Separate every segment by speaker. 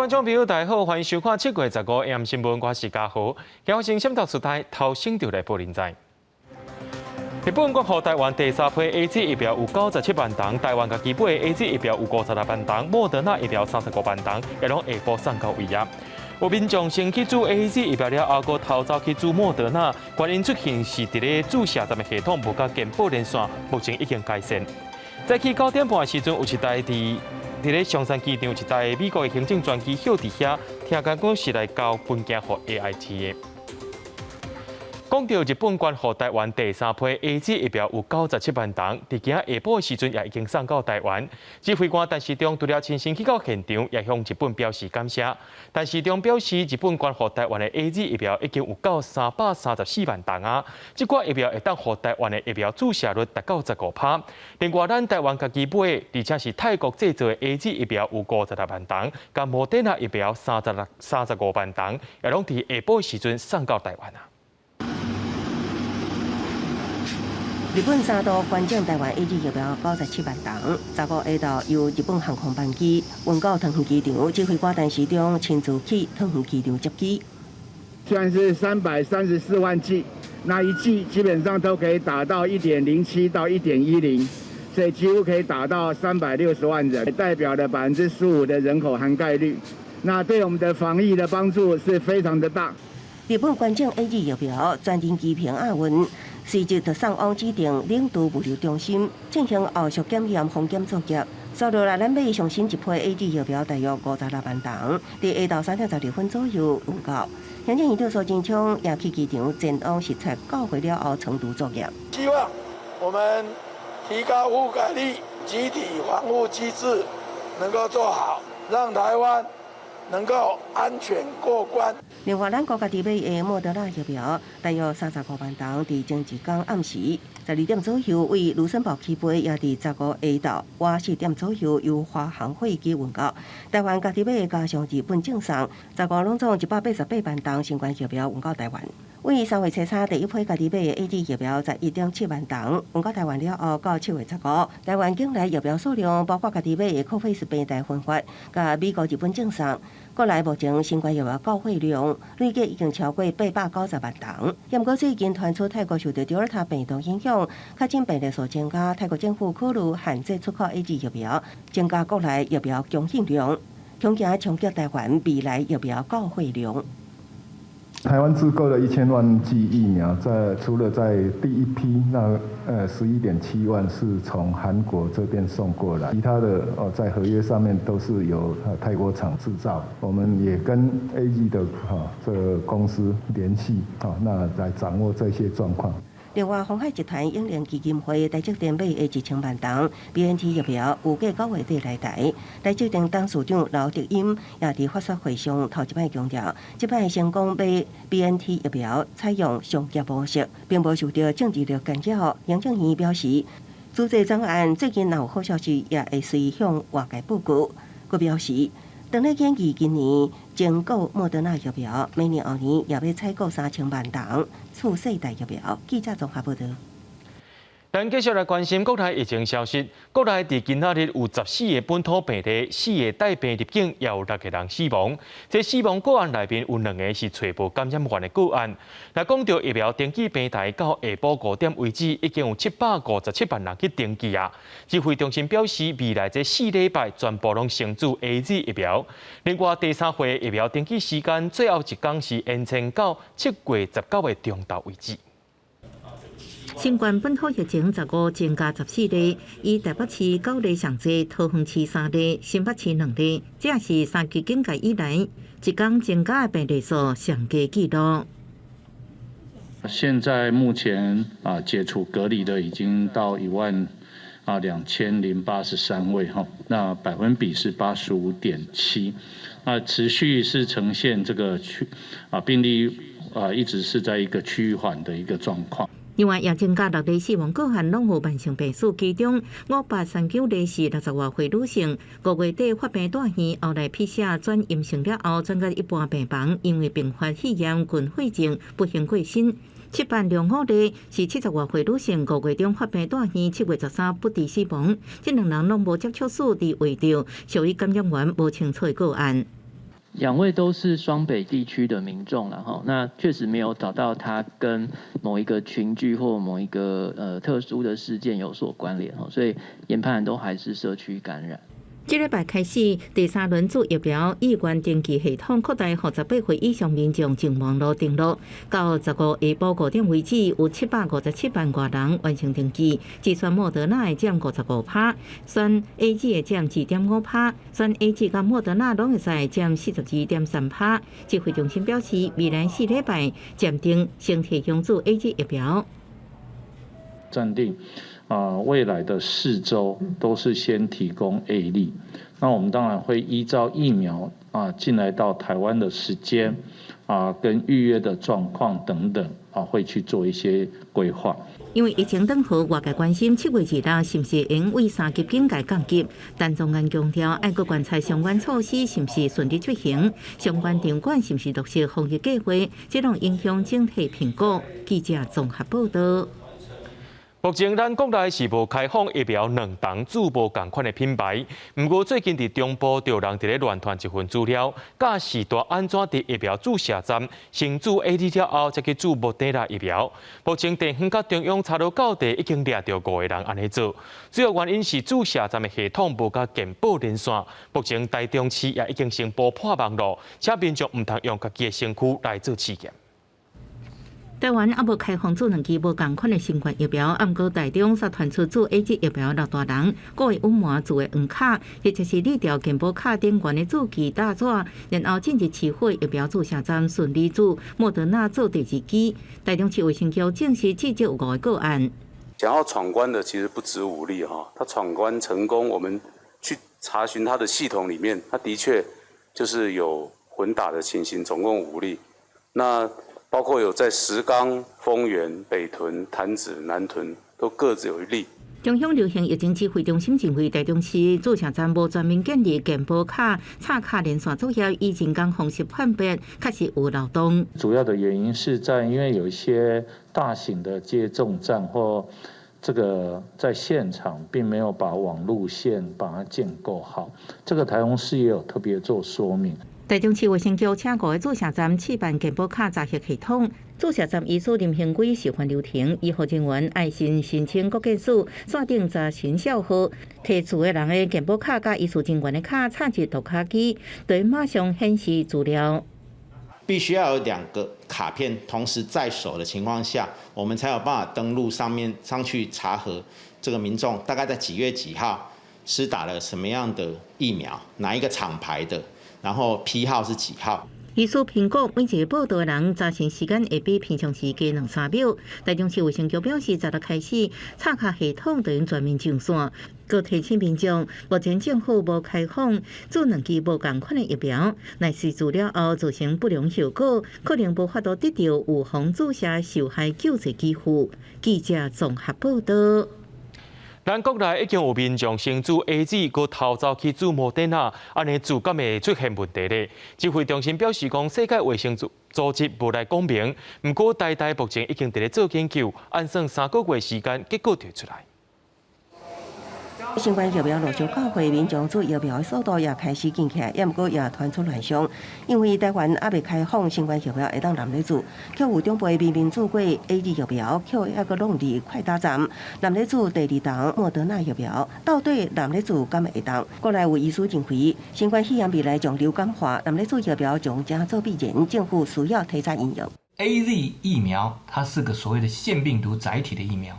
Speaker 1: 觀眾朋友，大家好，歡迎收看7月15 AM 新聞，我是嘉豪。今日先頭出台頭先條來報您知。日本捐予台灣第三批 AZ 疫苗有97萬筒，台灣家己買的 AZ 疫苗有56萬筒，莫德納疫苗35萬筒，也攏下晡送到位啊。有民眾先去注 AZ 疫苗了後，閣偷走去注莫德納，原因出現是佇咧注射站的系統無佮健保連線，目前已經改善。早起9點半的時陣，有一台佇咧松山機場有一台美國的行政專機歇佇遐，聽講講是來交文件予 AIT 的。講到日本捐予台灣第三批 AZ 疫苗有97萬筒，佇今仔下晡的時陣也已經送到台灣。指揮官陳時中除了親身去到現場，也向日本表示感謝。陳時中表示，日本捐予台灣的 AZ 疫苗已經有夠334萬筒啊！這寡疫苗會當予台灣的疫苗注射率達到15趴。另外，咱台灣家己買，而且是泰國製造的 AZ 疫苗有56萬筒，佮莫德納疫苗36、35萬筒，也攏佇下晡的時陣送到台灣啊。
Speaker 2: 日本三度捐贈台灣 AZ 疫苗97萬筒，15下晝由日本航空班機運到桃園機場，指揮官陳時中親自去桃園機場接機。
Speaker 3: 算是334萬劑，那一劑基本上都可以打到1.07到1.10，所以幾乎可以打到360萬人，代表了15%的人口涵蓋率。那對我們的防疫的幫助是非常的大。
Speaker 2: 日本捐贈 AZ 疫苗專人機坪押運，隨即就送往指定冷儲物流中心進行後續檢驗封檢作業。所落來，咱買上新一批 AZ 疫苗大約56萬筒，佇下晝3點12分左右運到。行政院長蘇貞昌也去機場前往視察到貨了後倉儲作業。
Speaker 4: 希望我們提高覆蓋率，集體防護機制能夠做好，讓台灣能夠安全過關。
Speaker 2: 另外，咱國家佇買的莫德納疫苗大約35萬筒，佇前一工暗時12點左右為盧森堡起飛，也佇15下晝晚4點左右由華航貨機運到。台灣家己買的加上日本贈送，十五攏總188萬筒新冠疫苗運到台灣。為3月初三第一批家己買的 AZ 疫苗11.7萬筒運到台灣了後，到7月15，台灣境內疫苗數量包括家己買的 COVAX 平台分發，佮美國、日本贈送，國內目前新冠疫苗到貨量累計已經超過890萬筒。不過最近傳出泰國受到德爾塔病毒影響，確診病例數增加，泰國政府考慮限制出口 AZ 疫苗，增加國內疫苗供應量，恐驚衝擊台灣未來疫苗到貨量。
Speaker 5: 台灣自購的1000萬劑疫苗，在除了在第一批那11.7萬是從韓國這邊送過來，其他的哦在合約上面都是由泰國廠製造。我們也跟 AZ 的哈這個公司聯繫，啊，那來掌握這些狀況。
Speaker 2: 另外，鴻海集團永齡基金會台積電買的1000萬筒 BNT 疫苗，預計9月底來台。台積電董事長劉德音也佇法說會上頭一擺強調，這擺成功買 BNT 疫苗採用商業模式，並無受到政治力干擾。行政院表示，組織專案最近若有好消息，也會隨向外界報告。閣表示，當咧建議今年增購莫德納疫苗，明年後年也欲採購3000萬筒次世代疫苗。記者綜合報道。
Speaker 1: 咱繼續來關心國內疫情消息。國內佇今仔日有14個本土病例，四個帶病入境，也有六個人死亡。這死亡個案內面有兩個是揣無感染源的個案。來講到疫苗登記平台，到下晡5點為止，已經有757萬人去登記啊。指揮中心表示，未來這4禮拜全部攏先注 AZ 疫苗。另外，第三回疫苗登記時間最後一工是延長到7月19的中晝為止。
Speaker 6: 新冠本土疫情15增加14例，以台北市九例上濟，桃園市三例，新北市兩例，這也是三級警戒以來一工增加的病例數上低紀錄。
Speaker 7: 現在目前啊解除隔離的已經到1萬2083位哈，那百分比是85.7，那持續是呈現這個趨啊病例啊一直是在一個趨緩的一個狀況。
Speaker 6: 另外，也增加六例死亡個案，攏有慢性病史，其中539例是60外歲女性，5月底發病住院，後來 PCR 轉陰性了後，轉到一般病房，因為併發肺炎群肺症，不幸過身。705例是70外歲女性，5月中發病住院，7月13不治死亡。這兩人攏無接觸史，佇畫著屬於感染源無清楚的個案。
Speaker 8: 兩位都是雙北地區的民眾啦，吼，那確實沒有找到他跟某一個群聚或某一個特殊的事件有所關聯，所以研判都還是社區感染。
Speaker 6: 這禮拜開始，第三輪注疫苗意願登記系統擴大，予18歲以上民眾上網路登錄，到15下晡5點為止，有757萬外人完成登記。只選莫德納的佔55%，選 AZ 的佔2.5%，選 AZ 佮莫德納攏會使佔42.3%。指揮中心表示，未來4禮拜暫定先提供注 AZ 疫苗。
Speaker 7: 暫定。啊，未來的4週都是先提供 A 粒，那我們當然會依照疫苗啊進來到台灣的時間啊跟預約的狀況等等啊，會去做一些規劃。
Speaker 6: 因為疫情等號，外界關心7月26是毋是會為三級警戒降級？陳宗彥強調，愛閣觀察相關措施是毋是順利執行，相關場館是毋是落實防疫計劃，這攏影響整體評估。記者綜合報道。
Speaker 1: 目前咱國內是無開放疫苗兩筒注無仝款的品牌，毋過最近佇中部就有人佇咧亂傳一份資料，教時代按怎佇疫苗注射站先注 AZ 了後，才去注莫德納疫苗。目前地方佮中央差不多九地已經掠著五個人按呢做，主要原因是注射站的系統無佮健保連線。目前台中市也已經宣布破網路，請民眾毋通用家己的身軀來做試驗。
Speaker 6: 台灣猶無開放注兩劑無仝款的新冠疫苗，毋過台中煞傳出注 AZ 疫苗六大人，故意隱瞞注的黃卡，或者是擬調健保卡頂懸的注記打紙，然後進入市府疫苗注射站順利注莫德納做第二劑。台中市衛生局證實至少有五個個案。
Speaker 9: 想要闖關的其實不止五例哈，他闖關成功，我們去查詢他的系統裡面，他的確就是有混打的情形，總共五例。那包括有在石岡、豐原、北屯、潭子、南屯都各自有一例。
Speaker 6: 中央流行疫情指揮中心認為，台中市注射站無全面建立健保卡插卡連線作業，以人工方式判別，確實有漏洞。
Speaker 7: 主要的原因是在因為有一些大型的接種站或這個在現場並沒有把網路線把它建構好，這個台中市也有特別做說明。
Speaker 6: 台中市衛生局請五個注射站試辦健保卡查核系統。注射站醫師林興貴示範流程，醫護人員愛先申請國健署線頂查詢銷號，提注的人的健保卡佮醫事人員的卡插入讀卡機，就會馬上顯示資料。
Speaker 10: 必須要有兩個卡片同時在手的情況下，我們才有辦法登錄上面上去查核這個民眾大概在幾月幾號施打了什麼樣的疫苗，哪一個廠牌的。然後批號是幾號？
Speaker 6: 醫師評估每一個報到的人查詢時間會比平常時加兩三秒。台中市衛生局表示，十六開始插卡系統就會全面上線，閣提醒民眾，目前政府無開放注兩劑無仝款的疫苗，若是注了後造成不良後果，可能無法度得到預防注射受害救濟給付。記者綜合報道。
Speaker 1: 咱國內已經有民眾先注 AZ，閣偷走去注莫德納，按呢注敢會出現問題咧？指揮中心表示講，世界衛生組織無來講明，毋過台大目前已經佇咧做研究，按算3個月時間，結果就出來。
Speaker 2: 新冠疫苗陸續到貨，民眾注疫苗的速度也開始緊起來，也毋過也傳出亂象，因為台灣猶未開放新冠疫苗會當男咧注，卻有長輩明明注過 AZ 疫苗，卻猶閣攏佇快打站，男咧注第二筒莫德納疫苗，到底男咧注敢會當？國內有醫師認為，新冠肺炎未來將流感化，男咧注疫苗將成做必然，政府需要提早應用。
Speaker 11: AZ 疫苗它是個所謂的腺病毒載體的疫苗。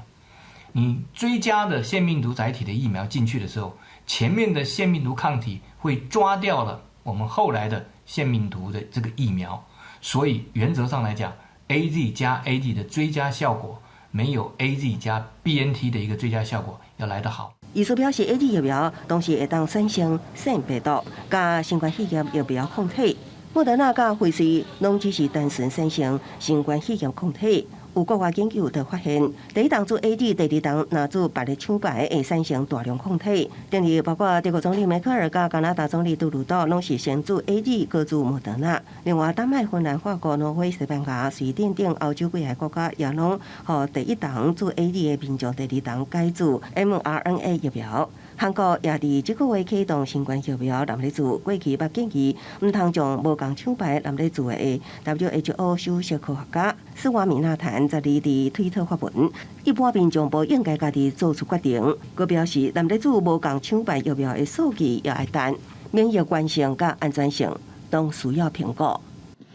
Speaker 11: 你追加的腺病毒載體的疫苗進去的時候，前面的腺病毒抗體會抓掉了我們後來的腺病毒的這個疫苗，所以原則上來講，AZ 加 AZ 的追加效果沒有 AZ 加 BNT 的一個追加效果要來得好。
Speaker 2: 醫師表示，AZ 疫苗同時會當產生腺病毒佮新冠肺炎疫苗抗體，莫德納佮輝瑞攏只是單純產生新冠肺炎抗體。有國外研究就發現，第一筒注 AZ，第二筒若注別个廠牌會產生大量抗體。等於包括德國總理梅克爾佮加拿大總理杜魯多，攏是先注 AZ，閣注莫德納。另外，丹麥、芬蘭、法國、挪威、西班牙、瑞典等歐洲幾个國家，也攏予第一筒注 AZ 的民眾，第二筒改注 mRNA 疫苗。韓國也佇這個月啟動新冠疫苗納入注，過去捌建議毋通將無仝廠牌納入注的 WHO 首席科學家斯瓦米納坦十二佇推特發文，一般民眾無應該家己做出決定。閣表示納入注無仝廠牌疫苗的數據也愛等，免疫原性佮安全性攏需要評估。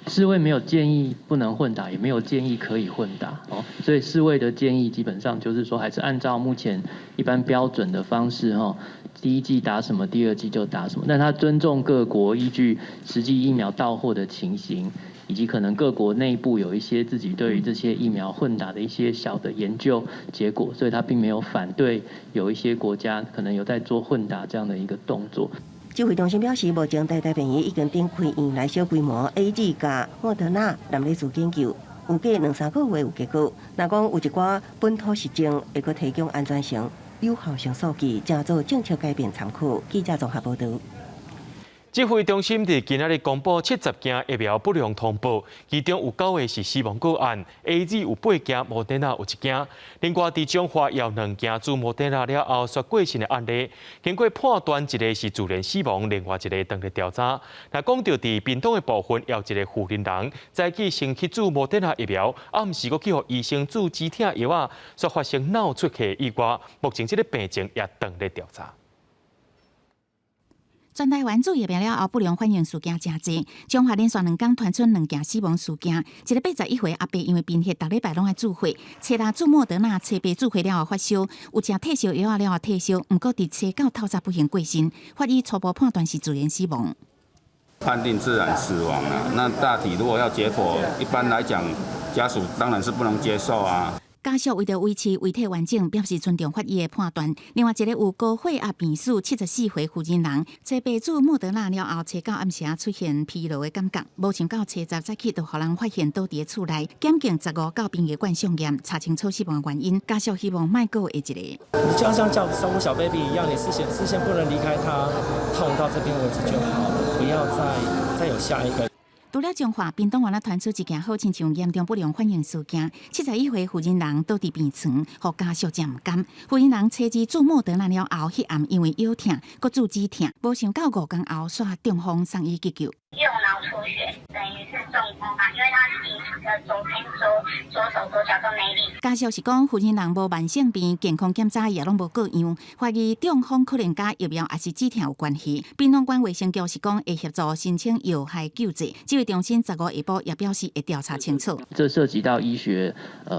Speaker 8: 世衛沒有建議不能混打，也沒有建議可以混打哦，所以世衛的建議基本上就是說，還是按照目前一般標準的方式哈，第一劑打什麼，第二劑就打什麼。但他尊重各國依據實際疫苗到貨的情形，以及可能各國內部有一些自己對於這些疫苗混打的一些小的研究結果，所以他並沒有反對有一些國家可能有在做混打這樣的一個動作。
Speaker 2: 指揮中心表示，目前台大病院已經展開院內小規模 AZ 佮莫德納納咧做研究，預計兩三個月有結果。若講有一寡本土實證，會閣提供安全性、有效性數據，誠做政策改變參考。記者綜合報導。
Speaker 1: 指揮中心佇今仔日公布70件疫苗不良通報，其中有9個是死亡個案，AZ 有8件，莫德納有1件。另外，佇彰化有2件注莫德納了後煞過身的案例，經過判斷，一個是自然死亡，另外一個當咧調查。若講著佇屏東的部分，有一個婦人人早起先去注莫德納疫苗，暗時閣去予醫生注止痛藥仔，煞發生腦出血意外，目前這个病情也當咧調查。
Speaker 6: 全台灣注疫苗了後，不良反應事件誠濟。彰化連續兩工傳出2件死亡事件，一個81歲阿伯因為貧血，逐禮拜攏愛注血，初六注莫德納，初八注血了後發燒，有食退燒藥仔了後退燒，毋過佇初九透早不幸過身，法醫初步判斷是自然死亡。
Speaker 12: 判定自然死亡了。那大體如果要解剖，一般來講，家屬當然是不能接受啊。
Speaker 6: 家屬為著維持遺體完整，表示尊重法醫的判斷。另外一個有高血壓病史、74歲婦人人，初八注莫德納了後，初九暗時出現疲勞的感覺，無想到初十早起就予人發現倒佇厝內，檢警15到殯儀館送驗，查清楚死亡原因。家屬希望莫閣有下一個。
Speaker 13: 你就像照顧小 baby 一樣，你視線不能離開他，痛到這邊為止就好了，不要再有下一個。
Speaker 6: 除了彰化，屏東縣也傳出一件好親像嚴重不良反應事件。71歲婦人人倒佇病床，予家屬誠毋甘。婦人人初二注莫德納了後，彼暗因為腰痛，閣注止痛，無想到5工後煞中風送醫急救。
Speaker 14: 右腦出血，等於是中風嘛，因為他異常的左邊左手左腳都沒力。
Speaker 6: 家屬是講，婦人人無慢性病，健康檢查也攏無過樣，懷疑中風可能佮疫苗抑是止痛有關係。屏東縣衛生局是講會協助申請藥害救濟。指揮中心15下晡也表示會調查清楚。
Speaker 8: 這涉及到醫學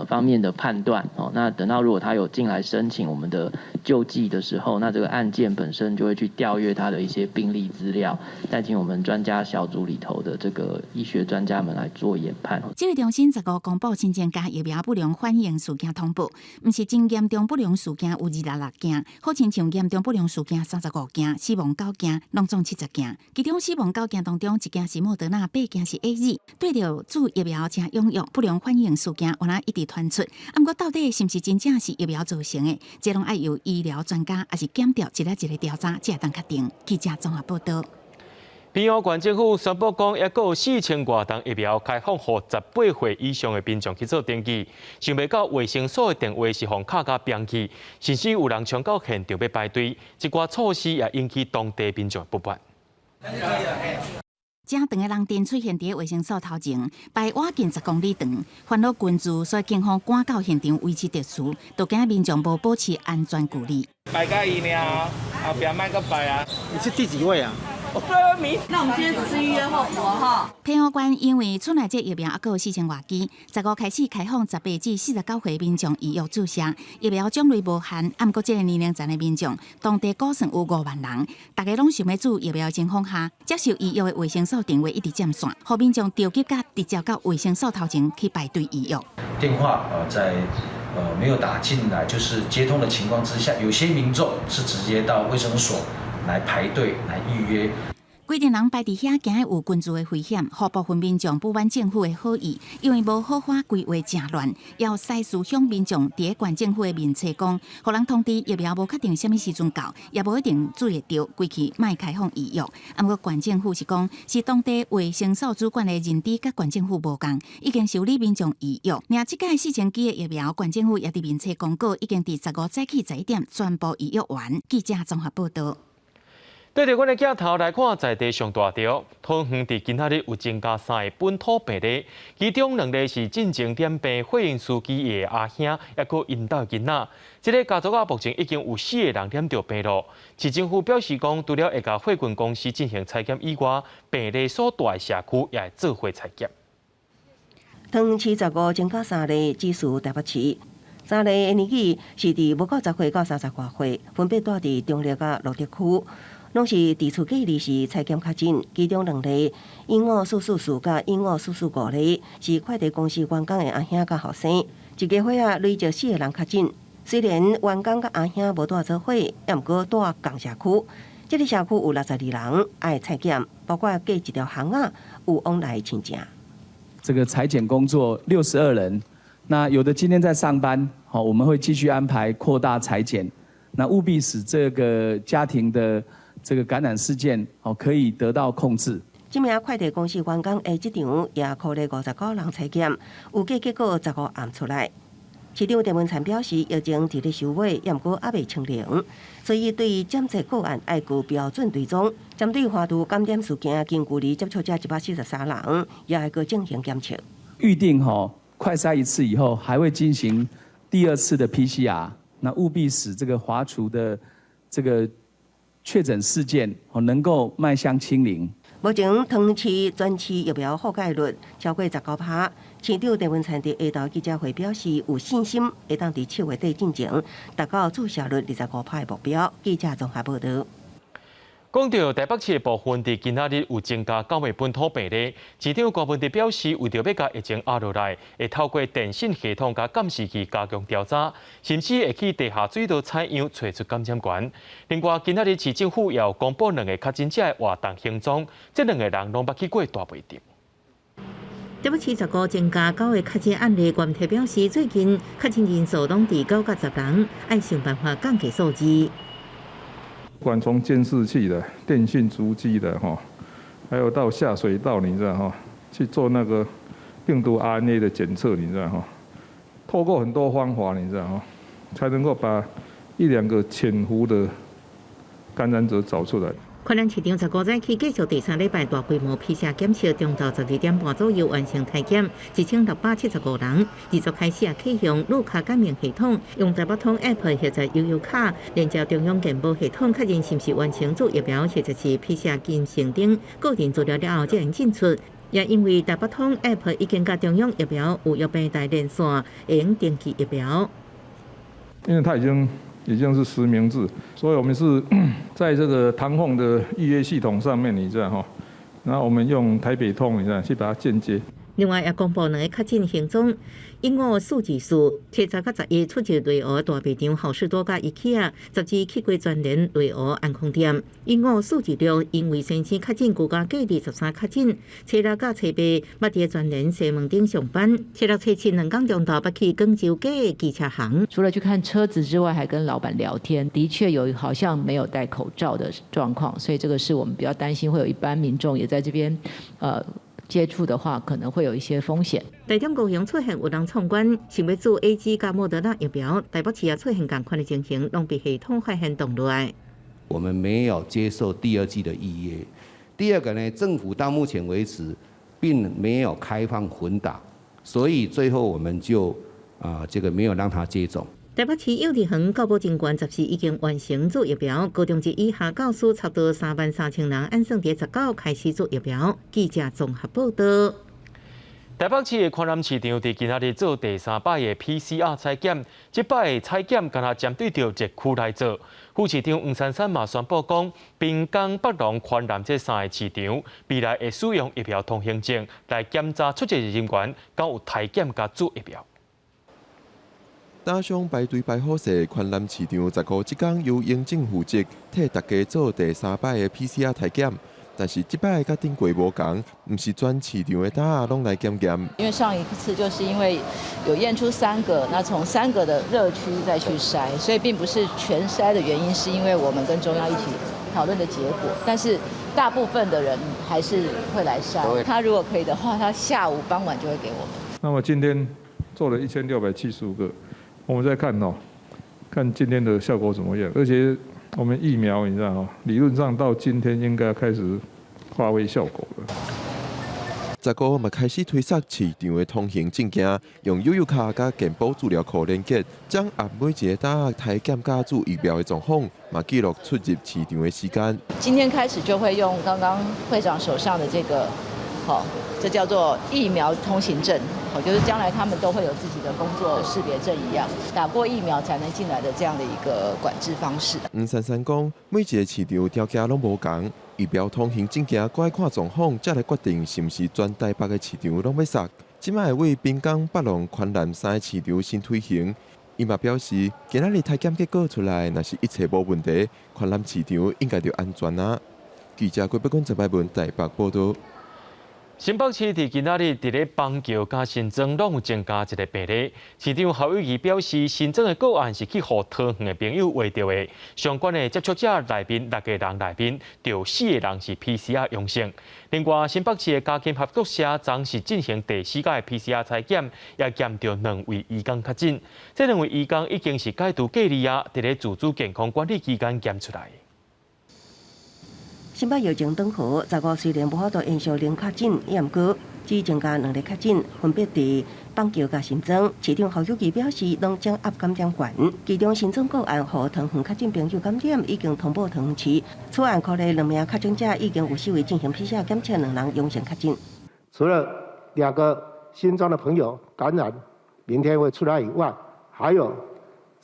Speaker 8: 方面的判斷哦。那等到如果他有進來申請我們的救濟的時候，那這個案件本身就會去調閱他的一些病歷資料，再請我們專家小組裡頭的這個醫學專家們來做研判。
Speaker 6: 指揮中心15公布新增加疫苗不良反應事件通報，毋是真嚴重不良事件有26件，好親像嚴重不良事件35件，死亡9件，攏總70件。其中死亡9件當中，1件是莫德納，8件是 AZ。對著注疫苗誠踴躍，不良反應事件原來一直傳出。毋過到底是毋是真正是疫苗造成的，這攏愛由醫療專家抑是檢調一个一个調查，才會當確定。記者綜合報導。
Speaker 1: 屏陽縣政府宣布講，猶閣有4000外筒疫苗開放予18歲以上的民眾去做登記。想袂到衛生所的電話是予敲甲扁去，甚至有人衝到現場欲排隊。這寡措施也引起當地民眾不滿。
Speaker 6: 誠長的人陣出現佇衛生所頭前，排倚近10公里長，煩惱群聚，所以警方趕到現場維持秩序，都驚民眾無保持安全距離。
Speaker 15: 排佮伊爾，後壁莫閣排啊！
Speaker 16: 你是第幾位啊？
Speaker 17: 那我們今天只是預約候補哈。
Speaker 6: 屏陽縣因為厝內這疫苗猶閣有4000外劑，15開始開放18至49歲民眾預約注射。疫苗種類無限，毋過這个年齡層的民眾，當地估算有5萬人，大家攏想欲注疫苗的情況下，接受預約的衛生所電話一直佔線，予民眾著急甲直接到衛生所頭前去排隊預約。
Speaker 18: 電話在沒有打進來，就是接通的情況之下，有些民眾是直接到衛生所來排隊來預約。
Speaker 16: 規陣人排佇遐，驚有群聚的危險，予部分民眾不滿政府的好意，因為無好好規劃誠亂，也有西嶼鄉民眾佇咧縣政府的面冊講，予人通知疫苗無確定啥物時陣到，也無一定注會著，規氣莫開放預約。啊，毋過縣政府是講，是當地衛生所主管的認知佮縣政府無仝，已經受理民眾預約。爾這擺4000劑的疫苗，縣政府也佇面冊公告，已經佇15早起11點全部預約完。記者綜合報導。
Speaker 1: 對著阮的鏡頭來看，在地上大著，桃園佇今仔日有增加三个本土病例，其中兩例是進前染病貨運司機的阿兄，抑閣𪜶兜囡仔。這个家族仔目前已經有四个人染著病咯。市政府表示講，除了會共貨運公司進行採檢以外，病例所蹛的社區也會做伙採檢。
Speaker 2: 桃園市15增加三例，只屬台北市。三例的年紀是佇無夠10歲到30外歲，分別蹛佇中壢佮蘆竹區。攏是佇厝隔離時採檢確診，其中兩例15-444佮15-445例是快遞公司員工的阿兄佮後生，一家伙仔累積四個人確診。雖然員工佮阿兄無蹛做伙，也毋過蹛仝社區。這个社區有62人愛採檢，包括隔一條巷仔有往來親情。
Speaker 19: 這個採檢工作62人，那有的今天在上班，好，我們會繼續安排擴大採檢，那務必使這個家庭的這個感染事件哦可以得到控制。
Speaker 2: 這名快遞公司員工的職場也苦咧59人採檢，有計結果15暗出來。市長鄭文燦表示，疫情佇咧收尾，也毋過猶未清零，所以對檢測個案愛高標準追蹤。針對華都感染事件，近距離接觸者143人，也愛閣進行檢測。
Speaker 19: 預定吼快篩一次以後，還會進行第二次的 PCR，那務必使這個華廚的這個確診事件哦能夠邁向清零。
Speaker 2: 目前桃園市全市疫苗覆蓋率超過19%。市長鄭文燦佇下晝記者會表示，有信心會當佇7月底進前達到注射率25%的目標。記者綜合報導。
Speaker 1: 講到台北市的部分，佇今仔日有增加九位本土病例。市長柯文哲表示，為著欲共疫情壓落來，會透過電信系統佮監視器加強調查，甚至會去地下水道採樣，揣出感染源。另外，今仔日市政府也有公布兩个確診者的活動行蹤，這兩个人攏捌去過大賣場。
Speaker 6: 台北市15增加九个確診案例，關體表示最近確診人數攏佇9到10人，愛想辦法降低數字。
Speaker 5: 不管從監視器的、電信足跡的哈，還有到下水道，你知道哈，去做那個病毒 RNA 的檢測，你知道哈，透過很多方法，你知道哈，才能夠把一兩個潛伏的感染者找出來。
Speaker 6: 環南市場15早起繼續第三禮拜大規模 PCR 檢測，中晝12點半左右完成篩檢，1675人。二十開始啊，啟用路卡感應系統，用台北通 App 或者悠遊卡連接中央健保系統，確認是毋是完成注疫苗或者是 PCR 陰性等個人資料了後，才能進出。也因為台北通 App 已經佮中央疫苗有約病台連線，會用登記疫苗。
Speaker 5: 因為它已經是實名制，所以我們是在這個唐鳳的預約系統上面，你知道哈？然後我們用台北通，你知道去把它間接。
Speaker 6: 另外，也公布兩个確診行蹤，15-424，初十佮11出入內湖大賣場好市多佮 IKEA，12去過全聯內湖安康店，15-426因為先生確診居家隔離13確診，初六佮初八捌佇全聯西門町上班，初六初七兩工中晝捌去廣州街機車行。
Speaker 20: 除了去看車子之外，還跟老闆聊天，的確有好像沒有戴口罩的狀況，所以這個是我們比較擔心會有一般民眾也在這邊，接觸的話，可能會有一些風險。
Speaker 6: 台中高雄出現有人闖關，想欲注 AZ 佮莫德納疫苗，台北市也出現仝款的情形，攏被系統發現擋落來。
Speaker 21: 我們沒有接受第二劑的預約。第二個呢，政府到目前為止並沒有開放混打，所以最後我們就這個沒有讓他接種。
Speaker 6: 台北市幼稚園教保人員14已經完成注疫苗，高中職以下教師差不多3萬3千人，按算佇19開始注疫苗。記者綜合報導。
Speaker 1: 台北市的寬南市場佇今仔日做第三擺的 PCR 採檢，這擺的採檢敢若針對著熱區來做。副市長黃珊珊嘛宣布講，濱江、北榮、寬南這三个市場未來會使用疫苗通行證來檢查出入人員，敢有篩檢佮注疫苗。
Speaker 22: 早上排隊排好勢，寬南市場15這工由行政負責替大家做第三擺的 PCR 篩檢。但是這擺佮頂過無仝，毋是全市場的膽仔攏來檢驗。
Speaker 20: 因為上一次就是因為有驗出三個，那從三個的熱區再去篩，所以並不是全篩的原因，是因為我們跟中央一起討論的結果。但是大部分的人還是會來篩。他如果可以的話，他下午傍晚就會給我們。
Speaker 3: 那麼今天做了1675個，我們再看哦，看今天的效果怎麼樣？而且我們疫苗，你知道哦，理論上到今天應該開始發揮效果了。
Speaker 22: 15嘛開始推捒市場的通行證件，用悠遊卡佮健保資料庫連結，掌握每一个膽仔體檢佮注疫苗的狀況，嘛記錄出入市場的時間。
Speaker 20: 今天開始就會用剛剛會長手上的這個，好，這叫做疫苗通行證，好，就是將來他們都會有自己的工作識別證一樣，打過疫苗才能進來的這樣的一個管制方式。
Speaker 22: 黃珊珊講，每一个市場條件攏無仝，疫苗通行證件閣愛看狀況，才來決定是毋是全台北的市場攏欲捒。這擺會為濱江、北龍、環南三个市場先推行。伊嘛表示，今仔日體檢結果出來，若是一切無問題，環南市場應該就安全啊。記者郭北君、陳柏文台北報導。
Speaker 1: 新北市佇今仔日佇咧板橋佮新莊攏有增加一个病例。市長侯友宜表示，新增的個案是去予桃園的朋友畫著的，相關的接觸者內面六个人內面，著四个人是 PCR 陽性。另外，新北市的家禽合作社昨是進行第四擺的 PCR 採檢，也檢著兩位移工確診。這兩位移工已經是解除隔離啊，佇咧自主健康管理期間檢出來。
Speaker 2: 新北疫情轉好，15雖然無法度延續零確診，毋過只增加兩例確診，分別佇板橋佮新莊。市長侯友宜表示，攏掌握感染源，其中新莊個案予桃園確診朋友感染，已經通報桃園市。此案可能兩名確診者已經有四位進行 PCR 檢測，兩人陽性確診。
Speaker 4: 除了兩個新莊的朋友感染，明天會出來以外，還有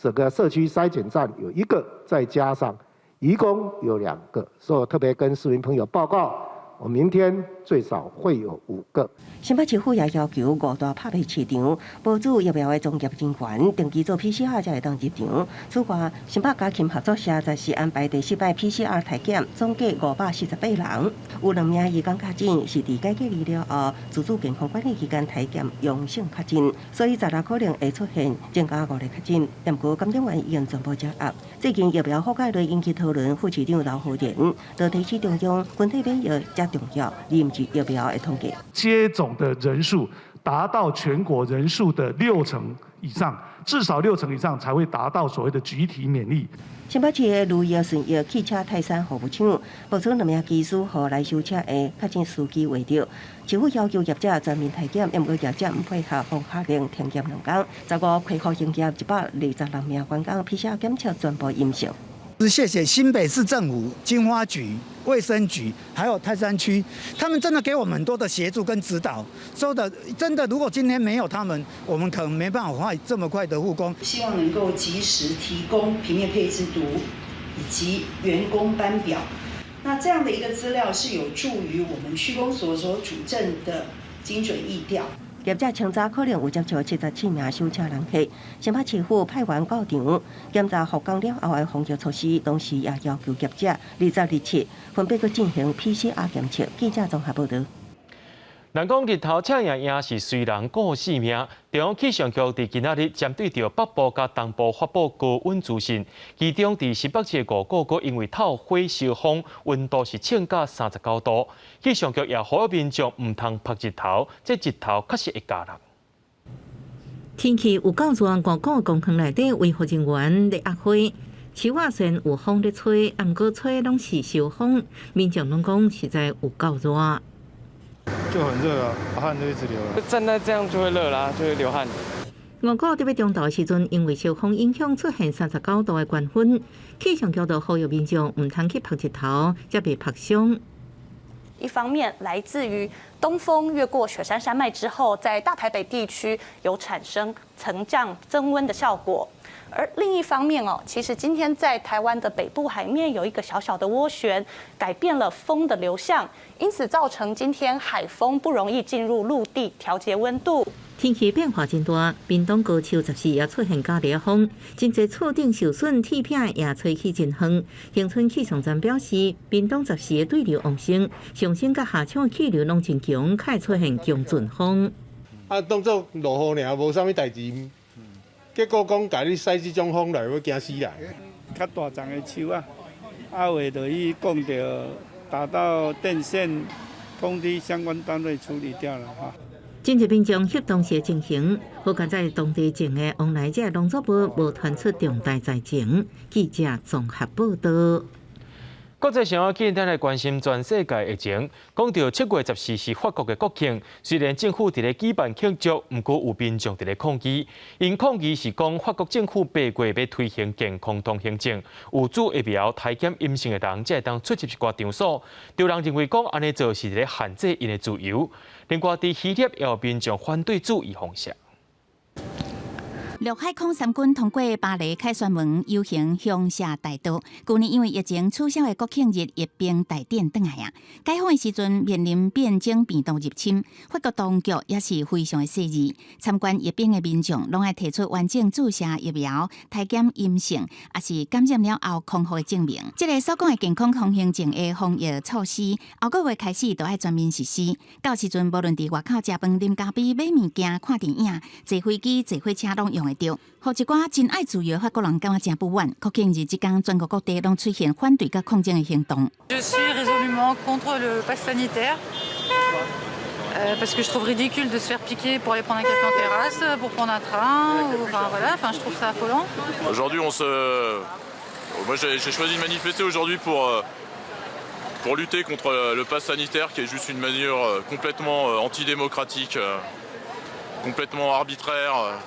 Speaker 4: 整個社區篩檢站有一個，再加上移工有兩個，所以我特別跟市民朋友報告，我明天最少會有5個。
Speaker 2: 新北市府也要求五大拍賣市場，無注疫苗的從業人員定期做 PCR 才會當入場。此外，新北家禽合作社則是安排第四擺 PCR 體檢，總計548人，有兩名移工確診，是佇解隔離了後，自主健康管理期間體檢陽性確診，所以16可能會出現增加5例確診。毋過感染源已經全部掌握。最近疫苗覆蓋率引起討論，副市長劉和仁就提醒中央，群體免疫才重要，而毋是疫苗的統計。
Speaker 23: 接種的人數達到全國人數的6成以上，至少6成以上才會達到所謂的集體免疫。
Speaker 2: 新北市的綠葉順義汽車泰山服務廠，爆出兩名技師予來修車的確診司機畫著，市府要求業者全面體檢，毋過業者毋配合，予下令停業兩工。15恢復營業126名員工 PCR 檢測全部陰性。
Speaker 24: 謝謝新北市政府、經發局、衛生局，還有泰山區，他們真的給我們很多的協助跟指導。說的真的，如果今天沒有他們，我們可能沒辦法快這麼快的復工。
Speaker 25: 希望能夠及時提供平面配置圖以及員工班表。那這樣的一個資料是有助於我們區公所所主政的精準疫調。
Speaker 2: 業者清查可能有接觸77名修車人客，新北市府派員到場檢查復工了後的防疫措施，同時也要求業者20、27分別閣進行 PCR 檢測。記者綜合報導。
Speaker 1: 人講日頭赤炎炎是隨人顧性命。中央氣象局佇今仔日針對著北部佮東部發布高溫資訊，其中佇新北市的五股閣因為透火燒風，溫度是衝到39度。氣象局也呼籲民眾毋通曝日頭，這日頭確實會咬人。
Speaker 6: 天氣有夠熱，五股公園內底維護人員咧壓火，樹仔雖然有風咧吹，毋過吹攏是燒風，民眾攏講實在有夠熱。
Speaker 26: 就很熱啊，汗就一直流。
Speaker 15: 站在這樣就會熱啦，就會流汗。
Speaker 6: 五股佇欲中晝時陣，因為燒風影響出現39度的高溫，氣象局就呼籲民眾毋通去曝日頭，才袂曝傷。
Speaker 27: 一方面來自於東風越過雪山山脈之後，在大台北地區有產生層降增溫的效果。而另一方面哦，其實今天在台灣的北部海面有一個小小的渦旋，改變了風的流向，因此造成今天海風不容易進入陸地調節溫度。
Speaker 6: 天氣變化真大，屏東高樹十四也出現咖喱風，真濟厝頂受損，鐵片也吹去真遠。恆春氣象站表示，屏東十四的對流旺盛，上升佮下衝氣流攏真強，較會出現強陣風。
Speaker 7: 啊，當作落雨爾，無啥物代誌。結果講共你駛這種風來，我驚死人。
Speaker 9: 較大叢的樹啊，啊有的就去講著打到電線，通知相關單位處理掉了哈。
Speaker 6: 真濟民眾翕當時的情形，好佳哉當地種的往來這農作物無傳出重大災情。記者綜合報道。
Speaker 1: 國際上緊，咱來關心全世界疫情。講到7月14是法國的國慶，雖然政府佇咧舉辦慶祝，毋過有民眾佇咧抗議。𪜶抗議是講法國政府8月欲推行健康通行證，有注疫苗篩檢陰性的人才會當出入一寡場所。有人認為講按呢做是佇咧限制𪜶的自由。另外，佇希臘也有民眾反對注預防射。
Speaker 16: 陸海空三軍通過巴黎凱旋門遊行香榭大道。舊年因為疫情取消的國慶日閱兵大典轉來啊！解封的時陣面臨變種病毒入侵，法國當局也是非常的細膩。參觀閱兵的民眾攏愛提出完整注射疫苗、篩檢陰性，抑是感染了後康復的證明。這个所講的健康通行證的防疫措施，後個月開始就愛全面實施。到時陣，無論佇外口食飯、啉咖啡、買物件、看電影、坐飛機、坐火車，攏用會著。予一寡真愛自由的法國人感覺真不滿。國慶日這工，全國各地攏出現反對佮抗爭的行動。
Speaker 10: Je suis résolument contre le pass sanitaire parce que je trouve ridicule de se faire piquer pour aller prendre un café en terrasse, pour prendre un train, ou, enfin voilà, enfin je trouve ça affolant.
Speaker 11: Aujourd'hui, on se, moi j'ai choisi de manifester aujourd'hui pour lutter contre le pass sanitaire qui est juste une mesure complètement antidémocratique, complètement arbitraire.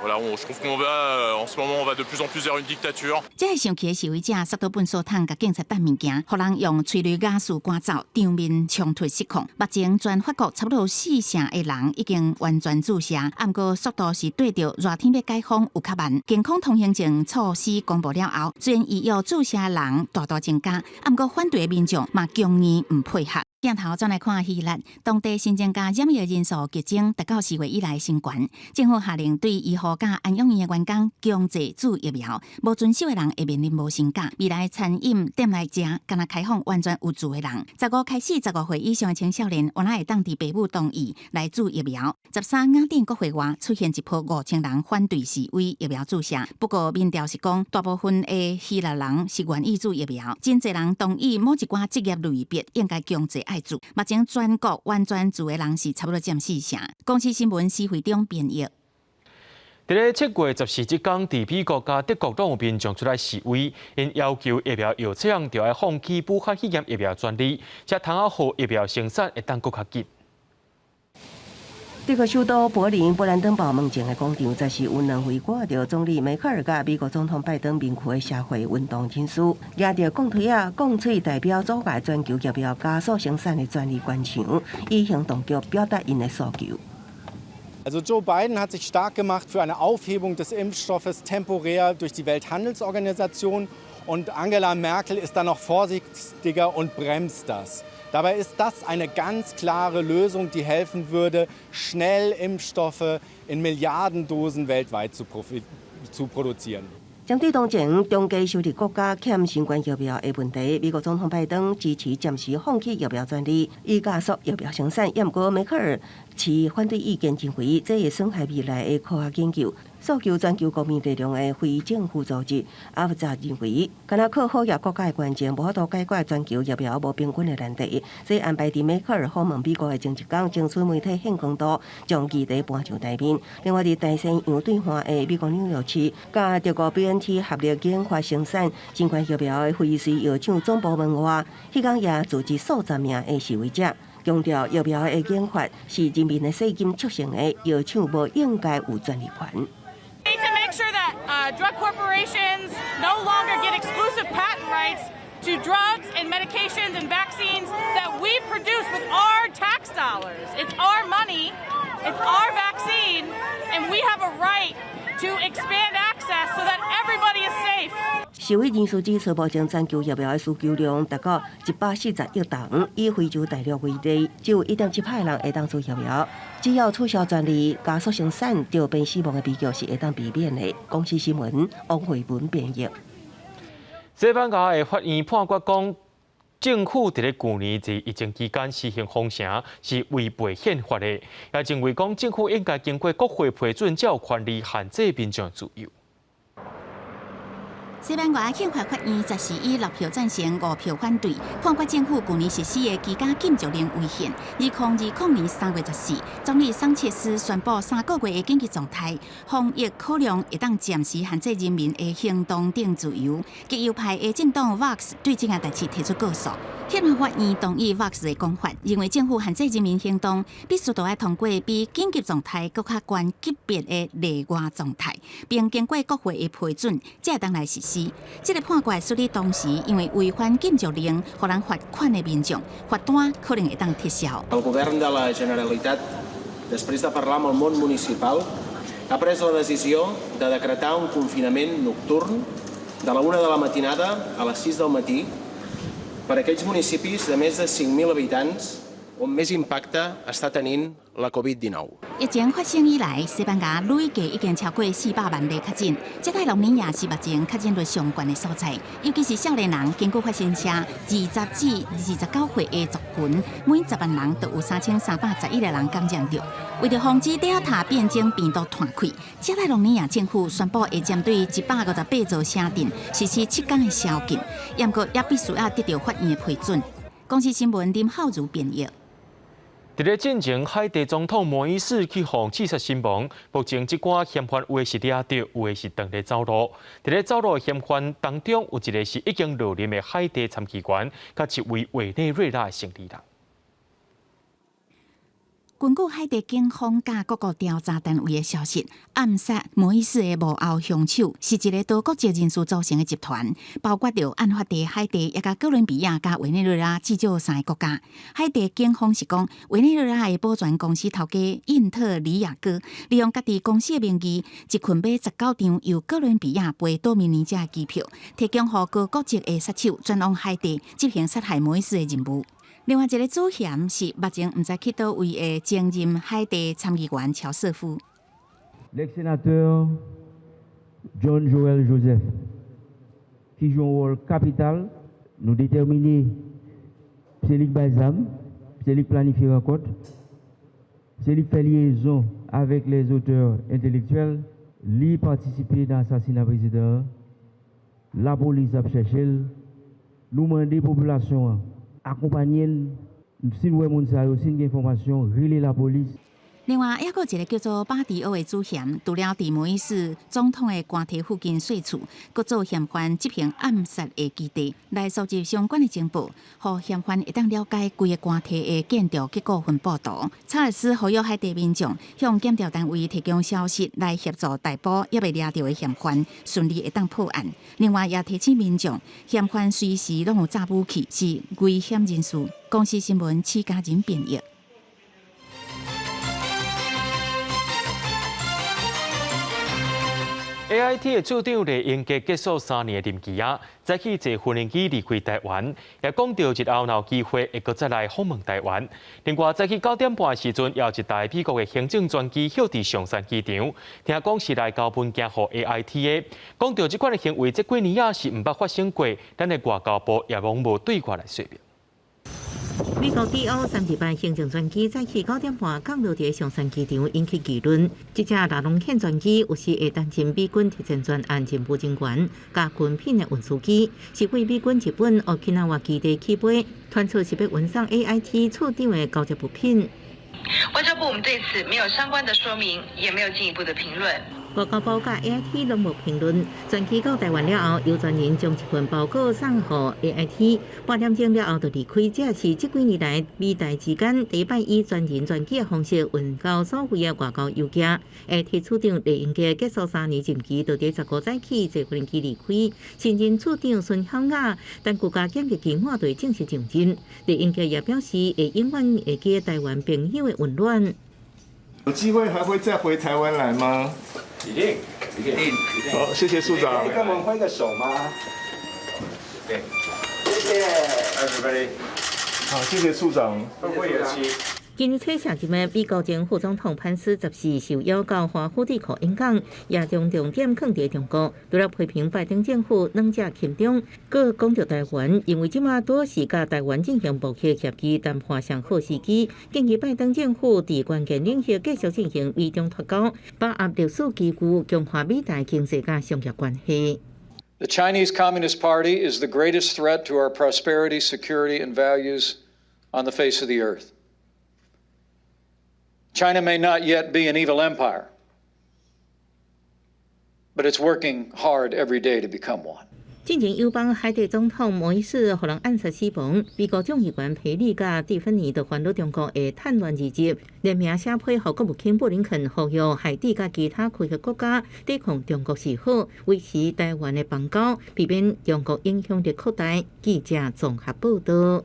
Speaker 11: Voilà, je trouve qu'on va, en ce moment, on va de plus en plus vers une dictature.
Speaker 16: 這个生氣的示威者，捒倒糞掃桶共警察擲物件，予人用催淚瓦斯趕走，場面衝突失控。目前全法國差不多四成的人已經完全注射，毋過速度是對著熱天欲解封有較慢。健康通行證措施公布了後，雖然預約注射的人大大增加，毋過反對的民眾嘛強硬毋配合。鏡頭轉來看希臘，當地新增加染疫人數激增，達到4月以來新懸。政府下令對醫護佮安養院的員工強制注疫苗，無遵守的人會面臨無薪假。未來餐飲店內食，干焦開放完全有注的人。十五開始，15歲以上的青少年，原來會當佇爸母同意來注疫苗。13雅典國會外出現一波5000人反對示威疫苗注射，不過民調是講，大部分的希臘人是願意注疫苗，真濟人同意某一寡職業類別應該強制愛注。目前全國完全注的人是差不多佔四成。公視新聞施惠中編譯。
Speaker 1: 佇咧7月14這工，佇美國佮德國攏有民眾出來示威，𪜶要求疫苗藥廠著愛放棄武漢肺炎疫苗專利，才通好予疫苗生產會當閣較緊。
Speaker 2: 德國首都柏林布蘭登堡門前的廣場，十四有兩位掛著總理梅克爾佮美國總統拜登面具的社會運動人士，舉著鋼槌仔、鋼錘代表阻礙全球疫苗加速生產的專利關牆，以行動局表達𪜶的訴求。
Speaker 12: Also Joe Biden hat sich stark gemacht für eine Aufhebung des Impfstoffes temporär durch die Welthandelsorganisation und Angela Merkel ist da noch vorsichtiger und bremst das. Dabei ist das eine ganz klare Lösung, die helfen würde, schnell Impfstoffe in Milliardendosen weltweit zu produzieren.
Speaker 2: 針對當前中低收入國家欠新冠疫苗的問題，美國總統拜登支持暫時放棄疫苗專利，以加速疫苗生產。毋過梅克爾持反對意見，認為這會損害未來的科學研究。訴求全球國民力量的非政府組織阿夫扎認為，干焦靠好額國家的捐贈，無法度解決全球疫苗無平均的難題。所以安排佇梅克爾訪問美國的前一工，爭取媒體現光圖將議題搬上台面。另外，佇大西洋對岸的美國紐約市，佮德國 BNT 合力研發生產新冠疫苗的輝瑞藥廠總部門外，彼工也組織數十名的示威者，強調疫苗的研發是人民的稅金促成的，藥廠無應該有專利權。
Speaker 13: Need to make sure that drug corporations no longer get exclusive patent rights to drugs and medications and vaccines that we produce with our tax dollars. It's our money, it's our vaccine, and we have a right to expand access so that everybody is safe.
Speaker 2: 世卫人士指出，目前全球疫苗的需求量达到140亿剂。以非洲大陆为例，只有1.7%人會當注疫苗。只要取消專利，加速生產，著變死亡的悲劇是會當避免的。公視新聞王慧文編譯。
Speaker 1: 西班牙的法院判決講，政府佇咧舊年佇疫情期間實行封城是違背憲法的，也認為講政府應該經過國會批准，才有權利限制民眾自由。
Speaker 16: 西班牙憲法法院十四以六票贊成、五票反對，判決政府舊年實施的居家禁足令違憲。2020年3月14，總理桑切斯宣布3個月的緊急狀態，防疫考量會當暫時限制人民的行動等自由。極右派的政黨 Vox 對這件代誌提出告訴。憲法法院同意 Vox 的講法，認為政府限制人民行動必須著愛通過比緊急狀態閣較懸級別的例外狀態，並經過國會的批准，才會當來實施。這個判決使得當時因為違反禁足令，予人罰款的民眾，罰單可能會當撤銷。
Speaker 5: El govern de la Generalitat, després de parlar amb el món municipal, ha pres la decisió de decretar un confinament nocturn de la 1 de la matinada a les 6 del matí per a aquells municipis de més de 5.000 habitants on més impacte està tenint la Covid-19。
Speaker 16: 疫情發生以來，西班牙累計已經超過400萬例確診。加泰隆尼亞是目前確診率上懸的所在，尤其是少年人。根據法新社，20至29歲的族群，每10萬人就有3311個人感染著。為著防止德爾塔變種病毒傳開，加泰隆尼亞政府宣布會針對158座城鎮實施7天的宵禁，毋過也必須要得到法院的批准。公視新聞林浩如編譯。
Speaker 1: 佇咧進前，海地總統摩伊士去予刺殺身亡。目前這寡嫌犯有的是掠著，有的是當咧走路。佇咧走路的嫌犯當中，有一个是已經落任的海地參議員，佮一位委內瑞拉的生理人。
Speaker 16: 根據海地警方佮各國調查單位的消息，暗殺摩伊士的幕後兇手是一个多國籍人士組成的集團，包括著案發地海地，抑佮哥倫比亞佮委內瑞拉至少三个國家。海地警方是講，委內瑞拉的保全公司頭家印特里亞哥利用家己公司的名義，一群買19張由哥倫比亞飛多米尼加的機票，提供予高國籍的殺手轉往海地執行殺害摩伊士的任務。另外一个主嫌是目前毋知去佗位的前任海地參議員喬瑟夫。
Speaker 8: L'ex-sénateur John Joël Joseph, qui joue un rôle capital, nous déterminer c'est lui qui zam, c'est lui qui planifie rencontre, c'est lui qui fait liaison avec les auteurs intellectuels, lui participer dans l'assassinat président, la police a cherché, nous demander population accompagner, si nous avons si nous information, rele la police。
Speaker 16: 另外，抑閣一个叫做巴迪歐的主嫌，除了佇摩伊士總統的官邸附近稅厝，閣做嫌犯執行暗殺的基地，來收集相關的情報，予嫌犯會當了解規个官邸的建築結構分布圖。查爾斯呼籲海地民眾向檢調單位提供消息，來協助逮捕猶未掠著的嫌犯，順利會當破案。另外，也提醒民眾，嫌犯隨時攏有炸武器，是危險人士。公視新聞施嘉仁編譯。
Speaker 1: AIT 的處長李英杰結束3年的任期啊，早起坐無人機離開台灣，也講著日後若有機會會閣再來訪問台灣。另外，早起9點半的時陣，有一台美國的行政專機歇佇松山機場，聽講是來交文件予 AIT 的。講著這款的行為，這幾年啊是毋捌發生過，咱的外交部也攏無對外來說明。
Speaker 6: 美國 DO 38行政專機早起9點半降落佇松山機場，引起議論。這架拉龍線專機有時會擔任美軍特戰專案任務人員佮軍品的運輸機，是為美軍日本沖繩基地起飛，傳出是欲運送 AIT 處長的交接物品。
Speaker 14: 外交部我們對此沒有相關的說明，也沒有進一步的評論。
Speaker 6: 外交部佮 AIT 攏無評論。專機到台灣了後，由專人將一份包裹送予 AIT，半點鐘了後就離開。這是這幾年來美台之間第一擺以專人專機的方式運交所謂的外交郵件。AIT 處長李英傑結束3年任期，就佇15早起坐飛機離開。新任處長孫曉雅，等國家檢疫期滿就會正式上任。李英傑也表示，會永遠會記台灣朋友的溫暖。
Speaker 17: 有機會還會再回台灣來嗎？
Speaker 18: 一定，一定，一定。
Speaker 17: 好，謝謝處長。
Speaker 18: 可以跟我們揮個手嗎？
Speaker 17: 對，謝謝。Everybody，好，謝謝處長。後會有期。
Speaker 6: 今日初上任的美國前副總統潘斯14受邀到華府智庫演講，也將重點放佇中國，除了批評拜登政府軟弱親中，閣講著台灣，認為這馬拄是佮台灣進行貿易協議談判上好時機，建議拜登政府佇關鍵領域繼續進行美中脫鈎，把握歷史機遇，強化美台經濟佮商業關係。
Speaker 3: The Chinese Communist Party is the greatest threat to our prosperity, security, and values on the face of the earth. China may not yet be an evil empire, but it's working hard every day to become one.
Speaker 6: 進前友邦海地總統摩伊士予人暗殺死亡，美國眾議員培利佮蒂芬尼都煩惱中國會趁亂而入，聯名寫批予國務卿布林肯呼籲海地佮其他區域國家抵抗中國示好，維持台灣的邦交，避免中國影響力擴大。記者綜合報道。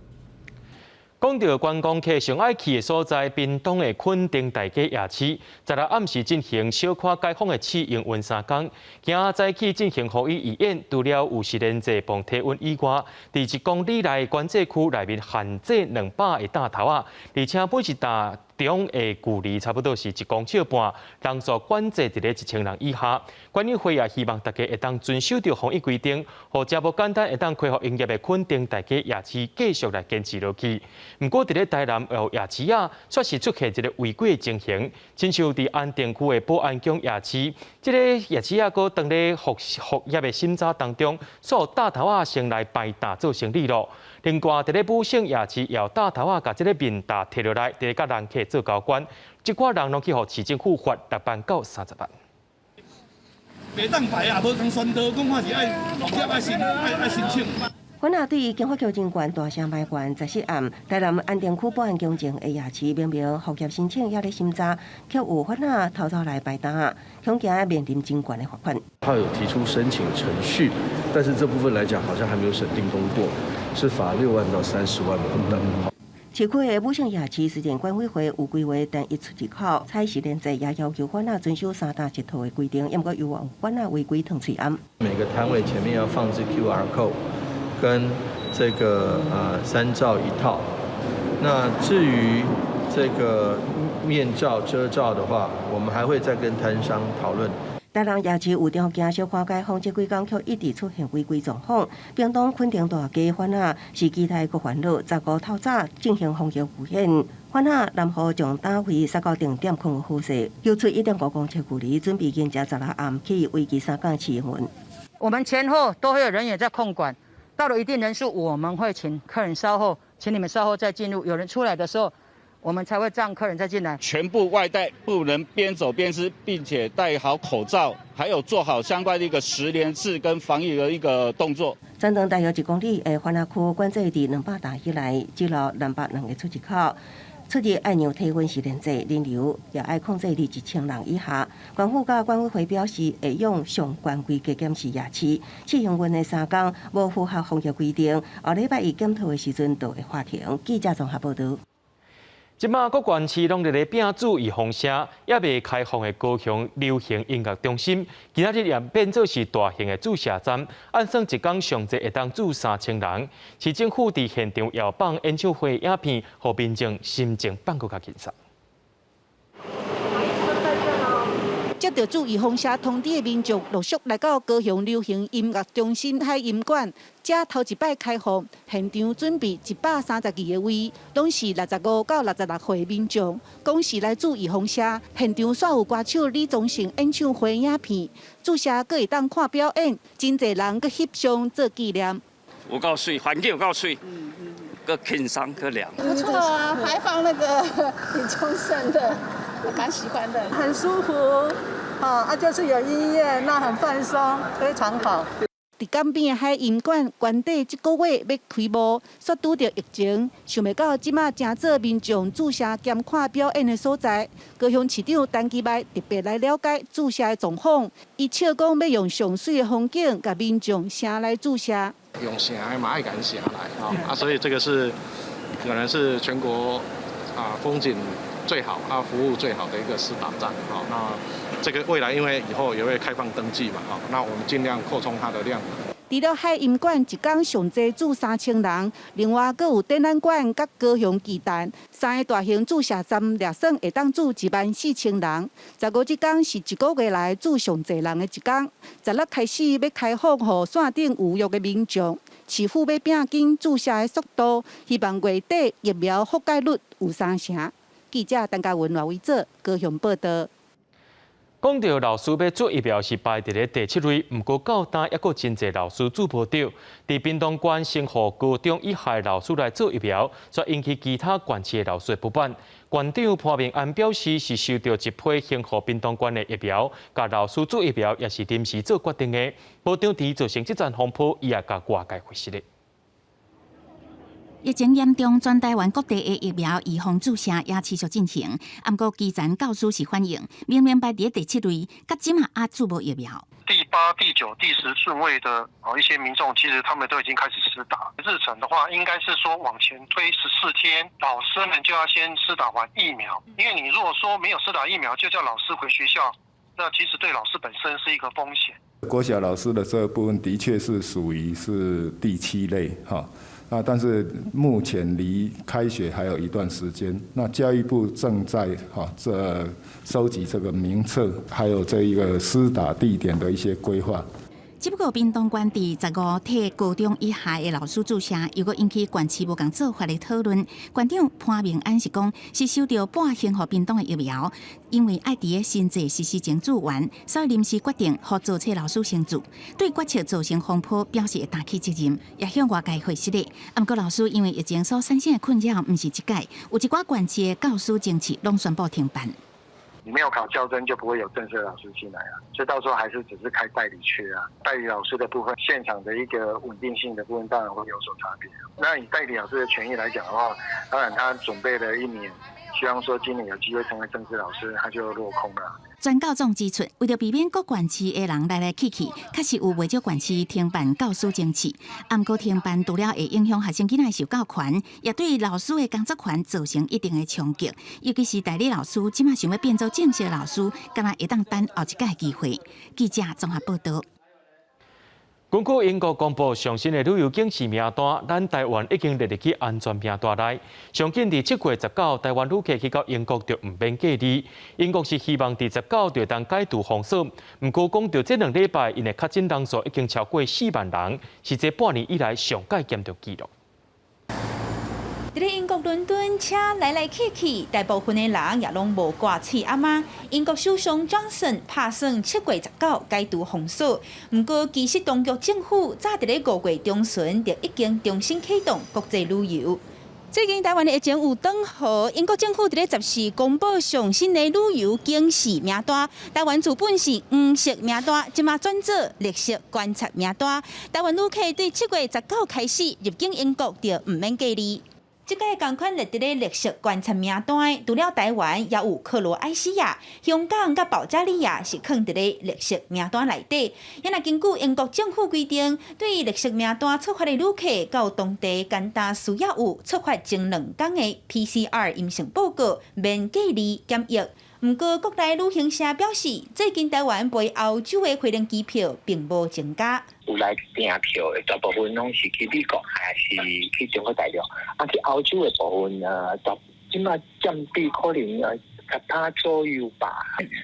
Speaker 1: 講到觀光客上愛去的所在，屏東的墾丁大街夜市，16暗時進行小可解封的試營運三工，今仔早起進行雨衣預演，除了有實聯制磅體溫以外，佇1公里內管制區內面限制200个擔頭仔，而且每一擔中的距離差不多是1公尺半，人數管制佇咧1000人以下。管委會也希望大家會當遵守著防疫規定，予遮無簡單會當恢復營業的墾丁大街夜市繼續來堅持落去。毋過，佇咧台南有夜市仔，卻是出現一个違規的情形，親像佇安定區的保安宮夜市，這个夜市仔閣當咧復業的審查當中，所有擔頭仔先來排擔做生理囉。另外，佇咧武聖夜市，也有擔頭仔共這个面罩提落來，佇咧佮人客做交關，這寡人攏去予市政府罰6萬到30萬。
Speaker 4: 袂當排啊，無共宣導，講看是愛復業愛申愛愛申請。
Speaker 2: 販仔對警發局人員大聲埋怨，14暗，台南安定區保安宮前的夜市明明復業申請猶咧審查，卻有販仔偷偷來排擔，恐驚面臨真懸的罰款。
Speaker 18: 他有提出申請程序，但是這部分來講，好像還沒有審定通過，是罰6萬到30萬不等。
Speaker 2: 市區的武聖夜市雖然管委會有規劃單一出入口，採實聯制也要求販仔遵守三擔一套的規定，毋過有販仔違規褪喙罨。
Speaker 19: 每個攤位前面要放置 QR code，跟這個三罩一套。那至於這個面罩遮罩的話，我們還會再跟攤商討論。
Speaker 2: 台南夜市有條件小可解封，這幾工卻一直出現違規狀況。屏東墾丁大街販仔是期待閣煩惱，15透早進行防疫預演，販仔南予將擔位塞到定點控好勢，丟出1.5公尺距離，準備迎接16暗起為期3工試營運。
Speaker 20: 我們前後都會有人員在控管，到了一定人數，我們會請客人稍後，請你們稍後再進入。有人出來的時候，我們才會讓客人再進來。
Speaker 23: 全部外帶，不能邊走邊吃，並且戴好口罩，還有做好相關的一個實聯制跟防疫的一個動作。
Speaker 2: 全長大約1公里的販仔區管制佇200擔以內，只留202個出入口。出入愛量體溫實聯制，人流也愛控制佇1000人以下。縣府佮管委會表示，會用上懸規格檢視夜市，試營運的三工無符合防疫規定，後禮拜一檢討的時陣就會罰停。記者綜合報導。
Speaker 1: 這馬各縣市攏佇咧拼注預防射，猶未開放的高雄流行音樂中心，今仔日也變做是大型的注射站，按算一工上濟會當注3000人。市政府佇現場也放演唱會影片，予民眾心情放閣較輕鬆。
Speaker 21: 接著注預防射通知的民眾陸續來到高雄流行音樂中心海音館，這頭一擺開放，現場準備132個位，攏是65到66歲民眾，講是來注預防射。現場煞有歌手李宗盛演唱會影片，注射閣會當看表演，真濟人閣翕相做紀念。
Speaker 24: 有夠媠，環境有夠媠，閣輕鬆閣涼。
Speaker 25: 不錯啊，還放那個李宗盛的。我蠻喜歡的，很舒服，啊，就是有音樂，那很放鬆，非常好。
Speaker 21: 佇港邊的海音館，原底這個月欲開幕，煞拄著疫情，想袂到這馬成做民眾注射兼看表演的所在。高雄市長陳其邁特別來了解注射的狀況，伊笑講欲用上媠的風景，共民眾聲來注射。
Speaker 26: 用聲的嘛愛共聲來，啊，所以這個是可能是全國啊風景最好啊，服務最好的一個施打站，好，那這個未來因為以後也會開放登記嘛，好，那我們盡量擴充它的量。
Speaker 21: 除了海音館一工上濟注3000人，另外閣有展覽館佮高雄巨蛋三个大型注射站，掠算會當注14,000人。十五這工是一個月來注上濟人的一工。16開始欲開放予線頂預約的民眾，市府欲拼緊注射的速度，希望月底疫苗覆蓋率有三成。記者陳嘉文、賴偉哲高雄報道。
Speaker 1: 講著老師欲注疫苗是排佇咧第七位，毋過到今猶閣真濟老師注無著。佇屏東縣先予高中以下老師來注疫苗，煞引起其他縣市的老師的不滿。縣長潘孟安表示，是收著一批先予屏東縣的疫苗，共老師注疫苗也是臨時做決定的。無當地造成這陣風波，伊也共外界解釋咧。
Speaker 16: 疫情嚴重，全台灣各地的疫苗預防注射也持續進行。毋過基層教師是反映，明明排佇第七位，佮這馬猶注無疫苗。
Speaker 7: 第八、第九、第十順位的一些民眾，其實他們都已經開始施打。日程的話，應該是說往前推14天，老師們就要先施打完疫苗。因為你如果說沒有施打疫苗，就叫老師回學校，那其實對老師本身是一個風險。
Speaker 17: 國小老師的這部分的確是屬於是第七類哈。啊，但是目前離開學還有一段時間，那教育部正在哈這收集這個名冊，還有這一個施打地點的一些規劃。
Speaker 16: 只不過屏東縣佇15替高中以下的老師注射，又閣引起縣市無仝做法的討論。縣長潘孟安是講，是收著半先予屏東的疫苗，因為愛佇咧新制實施前注完，所以臨時決定予造冊老師先注。對決策造成風波，表示會擔起責任，也向外界解釋咧。毋過老師因為疫情所產生的困擾，毋是這屆，有一寡縣市的教師甄試攏宣布停辦。
Speaker 7: 你沒有考教甄就不會有正式老師進來啊，所以到時候還是只是開代理缺啊。代理老師的部分，現場的一個穩定性的部分當然會有所差別。那以代理老師的權益來講的話，當然他準備了一年，希望說今年有機會成為正式老師，他就落空了。
Speaker 16: 專教總指出，為著避免各縣市的人來來去去，確實有袂少縣市停辦教師甄試。毋過停辦除了會影響學生囡仔的受教權，也對老師的工作權造成一定的衝擊。尤其是代理老師，這馬想欲變做正式老師，敢若會當等後一屆機會。記者綜合報道。
Speaker 1: 根據英國公布上新的旅遊警示名單，咱台灣已經列入去安全名單內。上緊佇7月19，台灣旅客去到英國就毋免隔離。英國是希望佇十九就當解除封鎖，毋過講著這2禮拜，𪜶的確診人數已經超過4萬人，是這半年以來上蓋嚴重紀錄。
Speaker 9: 佇咧英國倫敦，車來來去去，大部分的人也攏無掛喙罨仔。英國首相強森拍算7月19解除封鎖，毋過其實當局政府早佇咧5月中旬就已經重新啟動國際旅遊。最近台灣的疫情有轉好，英國政府佇咧14公布上新的旅遊警示名單，台灣原本是黃色名單，這馬轉做綠色觀察名單。台灣旅客對7月19開始入境英國就毋免隔離。這屆仝款列佇咧綠色觀察名單，除了台灣，也有克羅埃西亞、香港佮保加利亞是囥佇咧綠色名單內底。也若根據英國政府規定，對綠色名單出發的旅客，到當地簡單需要有出發前2工的 PCR 陰性報告，免隔離檢疫。毋過國內旅行社表示，最近台灣飛歐洲的飛輪機票並無增加。
Speaker 10: 有來訂票的大部分攏是去美國，還是去中國大陸？啊，去歐洲的部分啊，這馬佔比可能10%左右吧。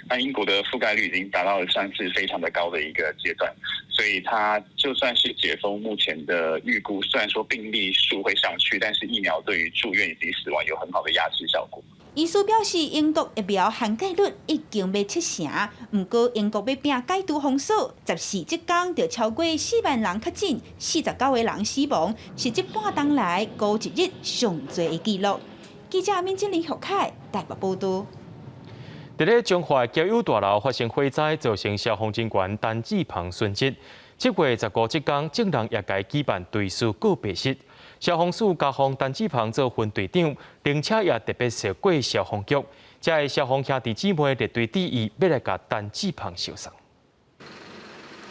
Speaker 11: 那英國的覆蓋率已經達到了算是非常的高的一個階段，所以它就算是解封，目前的預估雖然說病例數會上去，但是疫苗對於住院以及死亡有很好的壓制效果。
Speaker 9: 醫師表示，英國疫苗涵蓋率已經欲七成，毋過英國欲拼解除封鎖，14這工就超過4萬人確診，49個人死亡，是這半冬來孤一日上濟的紀錄。記者敏晶林學凱台北報導。
Speaker 1: 佇咧彰化交友大樓發生火災，造成消防人員陳志鵬殉職。7月15這工，眾人也共舉辦追思告別式。消防署加封陳志鵬做分隊長，並且也特別設過消防局。遮的消防兄弟姊妹列隊致意，欲來共陳志鵬相送。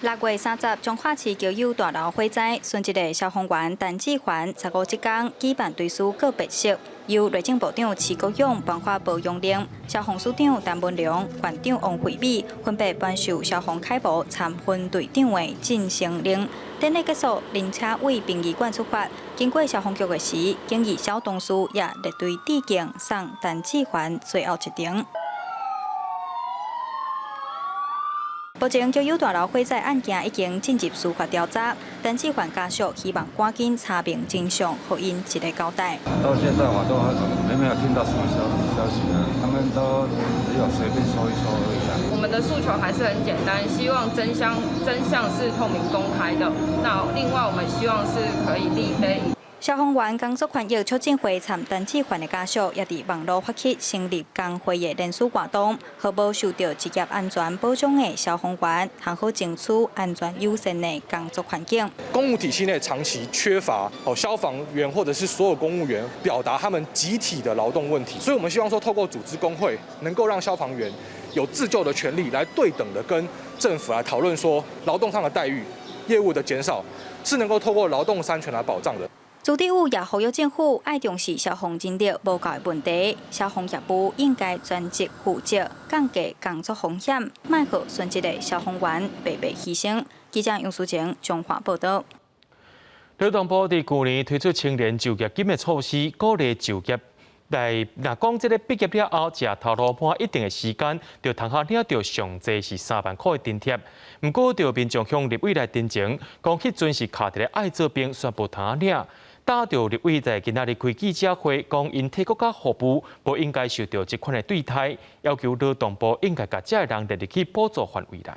Speaker 15: 6月30，彰化市交友大樓火災，殉職的消防員陳志環，15這工舉辦追思告別式。
Speaker 5: 由內政部長徐國勇頒發保養令，消防署長陳文龍、縣長王惠美分別頒授消防楷模參分隊長的晉升令。典禮結束，靈車為殯儀館出發，經過消防局的時，警儀小同事也列隊致敬，送陳志凡最後一程。目前，國有大樓火災案件已經進入司法調查，陳志凡家屬希望趕緊查明真相，予𪜶一個交代。
Speaker 8: 到現在我都還沒有聽到什麼消息啊，他們都只有隨便說一說而已啊。
Speaker 12: 我們的訴求還是很簡單，希望真相是透明公開的。那另外，我們希望是可以立碑。
Speaker 5: 消防員工作權益促進會參陳志凡的家屬，也佇網路發起成立工會的聯署活動，予無受著職業安全保障的消防員，通好爭取安全友善的工作環境。
Speaker 13: 公務體系內長期缺乏消防員或者是所有公務員表達他們集體的勞動問題，所以我們希望說透過組織工會，能夠讓消防員有自救的權利，來對等的跟政府來討論說勞動上的待遇、業務的減少，是能夠透過勞動三權來保障的。
Speaker 5: 朱立武也呼籲政府愛重視消防人力無夠的問題，消防業務應該專職負責，降低工作風險，莫予殉職的消防員白白犧牲。記者楊淑晴彰化報導。
Speaker 1: 勞動部佇舊年推出青年就業金的措施，鼓勵就業。來，若講這个畢業了後，食頭路滿一定的時間，就通好領著上濟是3萬箍的津貼。毋過，著民眾向立委來陳情，講彼陣是卡佇咧愛做兵，宣布通領。打著立委在今仔日開記者會，講𪜶替國家服務，無應該受著這款的對待，要求勞動部應該共這个人列入去補助範圍內。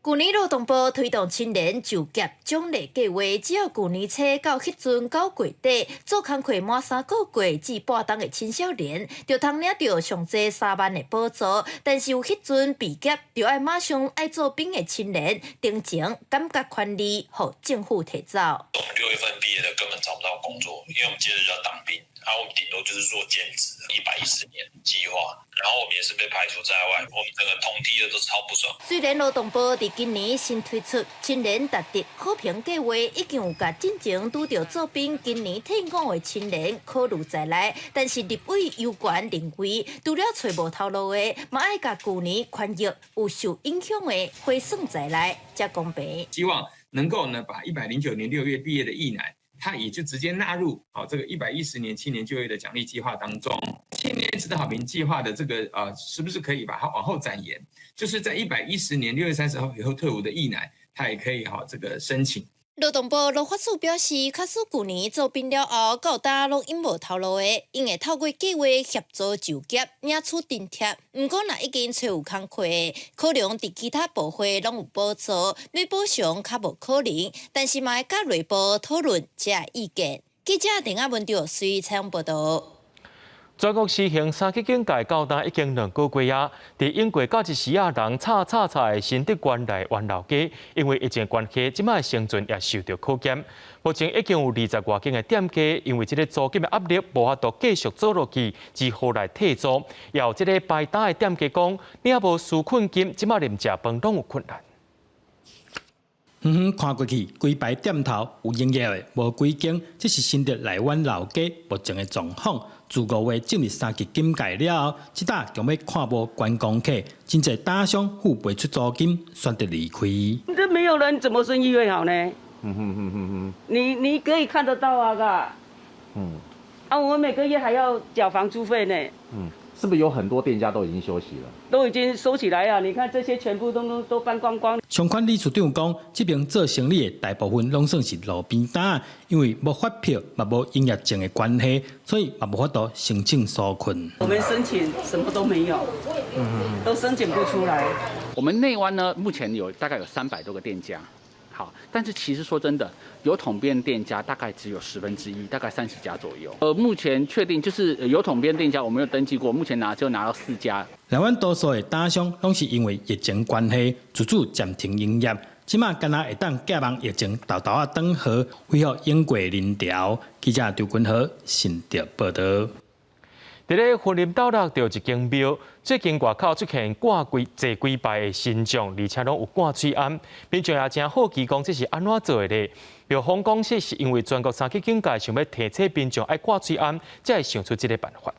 Speaker 15: 舊年勞動部推動青年就業獎勵計劃，只要舊年初到彼陣9月底做工課滿3個月至半冬的青少年，就通領著上濟3萬的補助。但是有彼陣畢業就愛馬上愛做兵的青年，陳情感覺權利予政府提走。
Speaker 22: 我們6月份畢業的根本找不到工作，因為我們接著就要當兵，啊，我們頂多就是做兼職，110年計劃，然後我們也是被排除在外，我們整個同梯的都超不爽。
Speaker 15: 雖然勞動部佇今年新推出青年達得好評計劃，已經有共進前拄著做兵，今年退伍的青年考慮在內，但是立委有權認為，除了揣無頭路的，嘛愛共舊年權益有受影響的回算在內，才公平。
Speaker 27: 希望能夠呢，把109年6月畢業的役男，他也就直接納入這個110年青年就業的獎勵計劃當中。青年職的好評計劃的這個是不是可以把它往後展延？就是在110年6月30號以後退伍的役男，他也可以這個申請。
Speaker 15: 勞動部勞發署表示，假使舊年做兵了後，到今攏永無頭路的，𪜶會透過計劃協助就業，領取津貼。毋過，若已經揣有工課的，可能佇其他部會攏有補助，欲補償較無可能。但是嘛會佮內部討論這意見。記者鄭亞文趙隨採訪報導。
Speaker 1: 全國實行三級警戒到今已經2個月啊！佇永過到一時仔人吵吵吵的新竹縣內灣老街，因為疫情關係，這擺生存也受著考驗。目前已經有20外間的店家，因為這个租金的壓力，無法度繼續做落去，只好來退租。也有這个擺檔的店家講，你若無紓困金，這擺連食飯攏有困難。
Speaker 28: 遠遠看過去，規排店頭有營業的，無幾間，這是新竹內灣老街目前的狀況。自5月進入三級警戒了後，這搭強欲看無觀光客，真濟檔商付袂出租金，選擇離開。
Speaker 29: 這沒有人，怎麼生意會好呢？你可以看得到啊，哥。啊，我每個月還要繳房租費呢。
Speaker 30: 是不是有很多店家都已經休息了？
Speaker 29: 都已經收起來了，你看這些全部都搬光光。
Speaker 28: 相關理事長講，這邊做生意的大部分攏算是路邊檔，因為無發票嘛無營業證的關係，所以嘛無法度申請紓困。
Speaker 29: 我們申請什麼都沒有，都申請不出來。
Speaker 31: 我們內灣呢，目前有大概有300多個店家。好，但是其實說真的，有統編店家大概只有1/10，大概30家左右。目前確定就是有統編店家，我沒有登記過，目前只有拿到4家。
Speaker 28: 內灣多數的檔商攏是因為疫情關係，自主暫停營業，這馬敢若會當寄望疫情沓沓仔轉好，恢復永過人潮。記者張君豪新竹報導。
Speaker 1: 佇咧雲林斗六著一間廟，最近外口出現掛幾坐幾排的神像，而且攏有掛喙罨，民眾也誠好奇講這是按怎做的咧？廟方講這是因為全國三級警戒，想欲提醒民眾愛掛喙罨，才會想出這个辦法。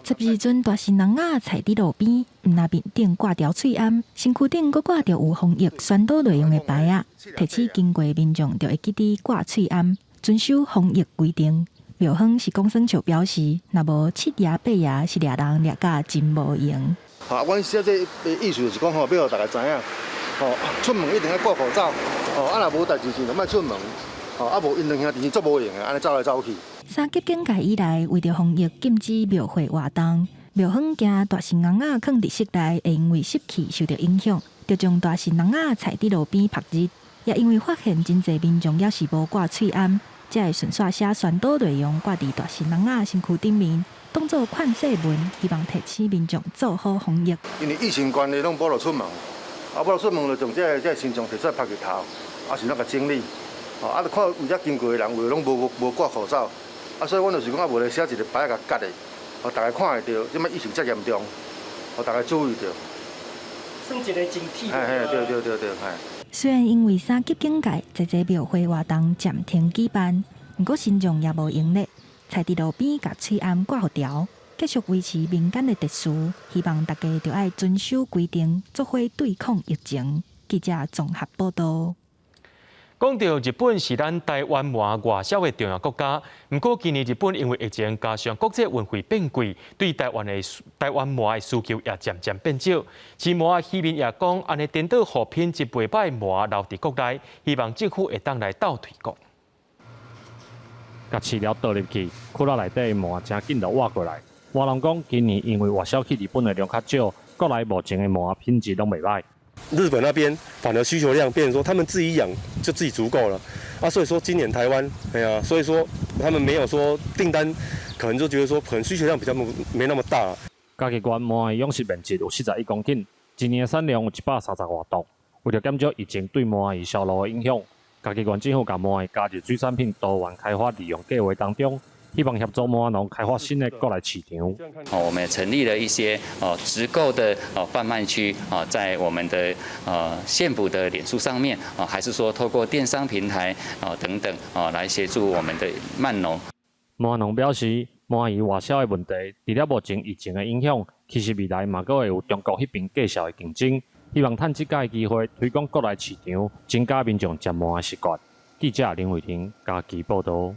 Speaker 2: 12尊大神人仔踩佇路邊，毋但面頂掛條喙罨，身軀頂閣掛著有防疫宣導內容的牌仔，提醒經過民眾著會記得掛喙罨，遵守防疫規定。廟方是講耍笑表示，若無七爺八爺是掠人掠甲真無閒。
Speaker 3: 好，阮寫這意思就是講吼，欲予大家知影，吼，出門一定愛掛口罩，吼，啊若無代誌時就莫出門，吼，啊無𪜶兩兄弟是足無閒的，按呢走來走去。
Speaker 2: 三級警戒以來，為著防疫禁止廟會活動，廟方驚大神尪仔囥佇室內會因為濕氣受著影響，就將大神尪仔踩佇路邊曝日。也因為發現真濟民眾猶是無掛喙罨，才會順紲寫宣導內容掛佇大神尪仔身軀頂面，當做勸世文，希望提醒民眾做好防疫。
Speaker 3: 因為疫情關係，攏無得出門，啊，無得出門就將這個神像提出來曝日頭，啊是那個整理，啊，就看有遮經過的人，有的攏無掛口罩。啊，所以阮就是講啊，無咧寫一个牌仔共結的，予大家看會著，這擺疫情遮嚴重，予大家注意著。
Speaker 4: 算一个整體。
Speaker 3: 嘿嘿，對對對對，嘿。
Speaker 2: 雖然因為三級警戒，濟濟廟會活動暫停舉辦，毋過神像也無閒咧，踩佇路邊共喙罨掛予牢，繼續維持民間的秩序，希望大家著愛遵守規定，做伙對抗疫情。記者綜合報導。
Speaker 1: 講到日本是咱台灣鰻外銷的重要國家，毋過今年日本因為疫情加上國際運費變貴，對台灣的台灣鰻的需求也漸漸變少。飼鰻漁民也講，按呢顛倒予品質袂䆀的鰻留佇國內，希望政府會當來鬥推廣。
Speaker 6: 共飼料倒入去，窟仔內底的鰻誠緊就活過來。鰻農講，今年因為外銷去日本的量較少，國內目前的鰻品質攏袂䆀。
Speaker 14: 日本那邊反而需求量變成說，他們自己養就自己足夠了啊，所以說今年台灣，哎呀，所以說他們沒有說訂單，可能就覺得說可能需求量比較沒那麼大。
Speaker 6: 嘉義縣鰻魚養殖面積有41公頃，一年產量有130外噸。為著減少疫情對鰻魚銷路的影響，嘉義縣政府共鰻魚加入水產品多元開發利用計劃當中。希望協助鰻農開發新的國內市場。
Speaker 18: 哦，我們也成立了一些哦直購的哦販賣區啊，在我們的縣府的臉書上面啊，還是說透過電商平台啊等等啊，來協助我們的鰻農。
Speaker 6: 鰻農表示，鰻魚外銷的問題，除了目前疫情的影響，其實未來嘛閣會有中國彼邊價數的競爭。希望趁這擺機會推廣國內市場，增加民眾食鰻的習慣。記者林偉婷嘉義報導。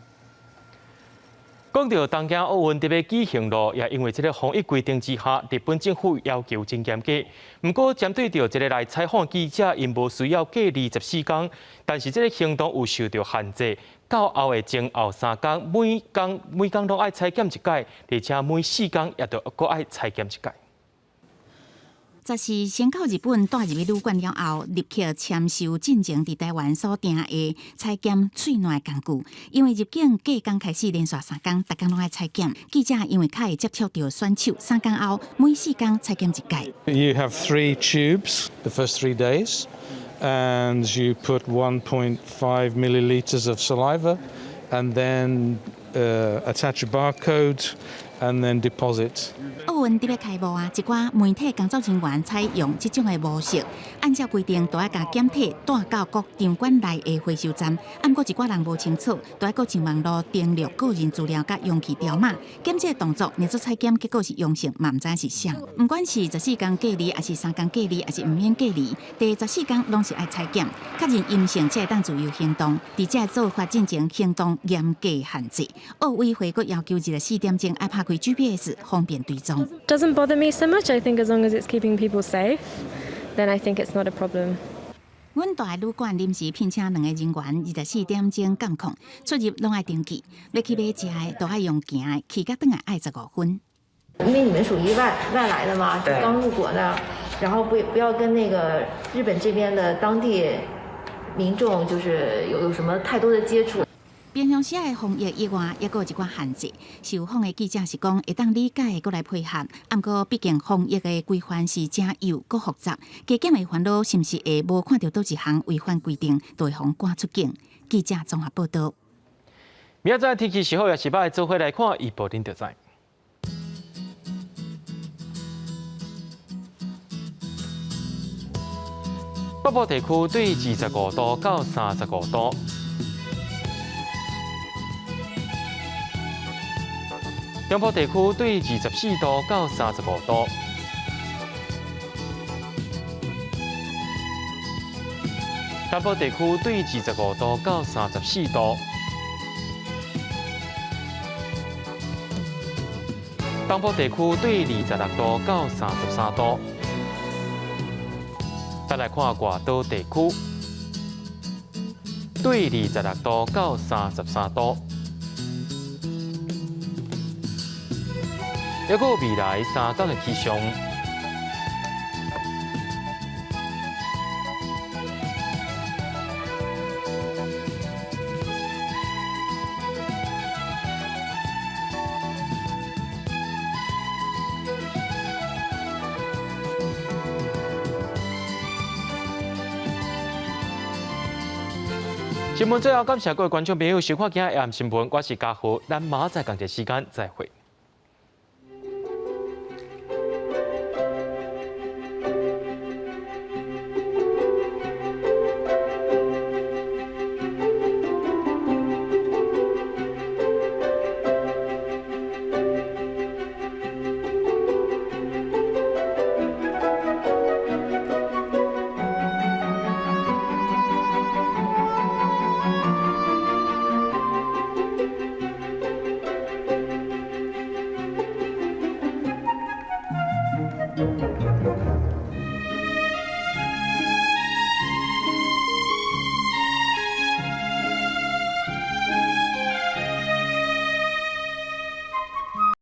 Speaker 1: 講到東京奧運欲舉行囉，也因為這个防疫規定之下，日本政府要求真嚴格。毋過針對著這个來採訪記者，𪜶無需要隔離14天，但是這个行動有受著限制。到後的前後3工，每工每工攏愛採檢一擺，而且每4工也著閣愛採檢一擺。
Speaker 16: 14先到日本帶入去旅館了後，立刻簽收進前佇台灣所訂的採檢喙瀾工具。因為入境隔工開始連續3工，逐工攏愛採檢。記者因為較會接觸著選手，3工後每4工採檢一擺。
Speaker 19: You have three tubes the first 3 days, and you put 1.5 milliliters of saliva, and then attach a barcode, and then deposit.
Speaker 16: 奧運欲開幕啊！一寡媒體工作人員採用這種的模式，按照規定，都愛共檢體帶到各場館內的回收站。毋過一寡人無清楚，都愛閣上網路登錄個人資料佮容器條碼，檢測動作，若做採檢結果是陽性，嘛毋知是啥。毋管是十四工隔離，抑是3工隔離，抑是毋免隔離，第十四工攏是愛採檢，確認陰性才會當自由行動。佇這做法進前行動嚴格限制。奧委會閣要求24點鐘愛拍開 GPS，方便追蹤。
Speaker 20: Doesn't bother me so much. I think as long as it's keeping people safe, then I think it's not a problem.
Speaker 16: 阮蹛的旅館臨時聘請兩个人員，24點鐘監控，出入攏愛登記，欲去買食的都愛用行的，去甲轉來愛15分。
Speaker 23: 因為你們屬於外來的嘛，就剛入國的，然後不要跟那個日本這邊的當地民眾就是有什麼太多的接觸。
Speaker 16: 平常時的防疫以外，抑閣有一寡限制。受訪的記者是講會當理解，閣來配合。毋過畢竟防疫的規範是誠幼閣複雜，加減的煩惱是毋是會無看著佗一項違反規定，就會予趕出境？記者綜合報導。
Speaker 1: 明仔載天氣是好抑是䆀，做伙來看預報，恁就知。北部地區對25度到35度。中部地區對24度到35度。南部地區對25度到34度。東部地區對26度到33度。再來看外島地區，對26度到33度。抑閣未來3工的氣象。新聞最後感謝各位觀眾朋友收看今日的新聞，我是嘉豪，咱明仔載仝一時間再會。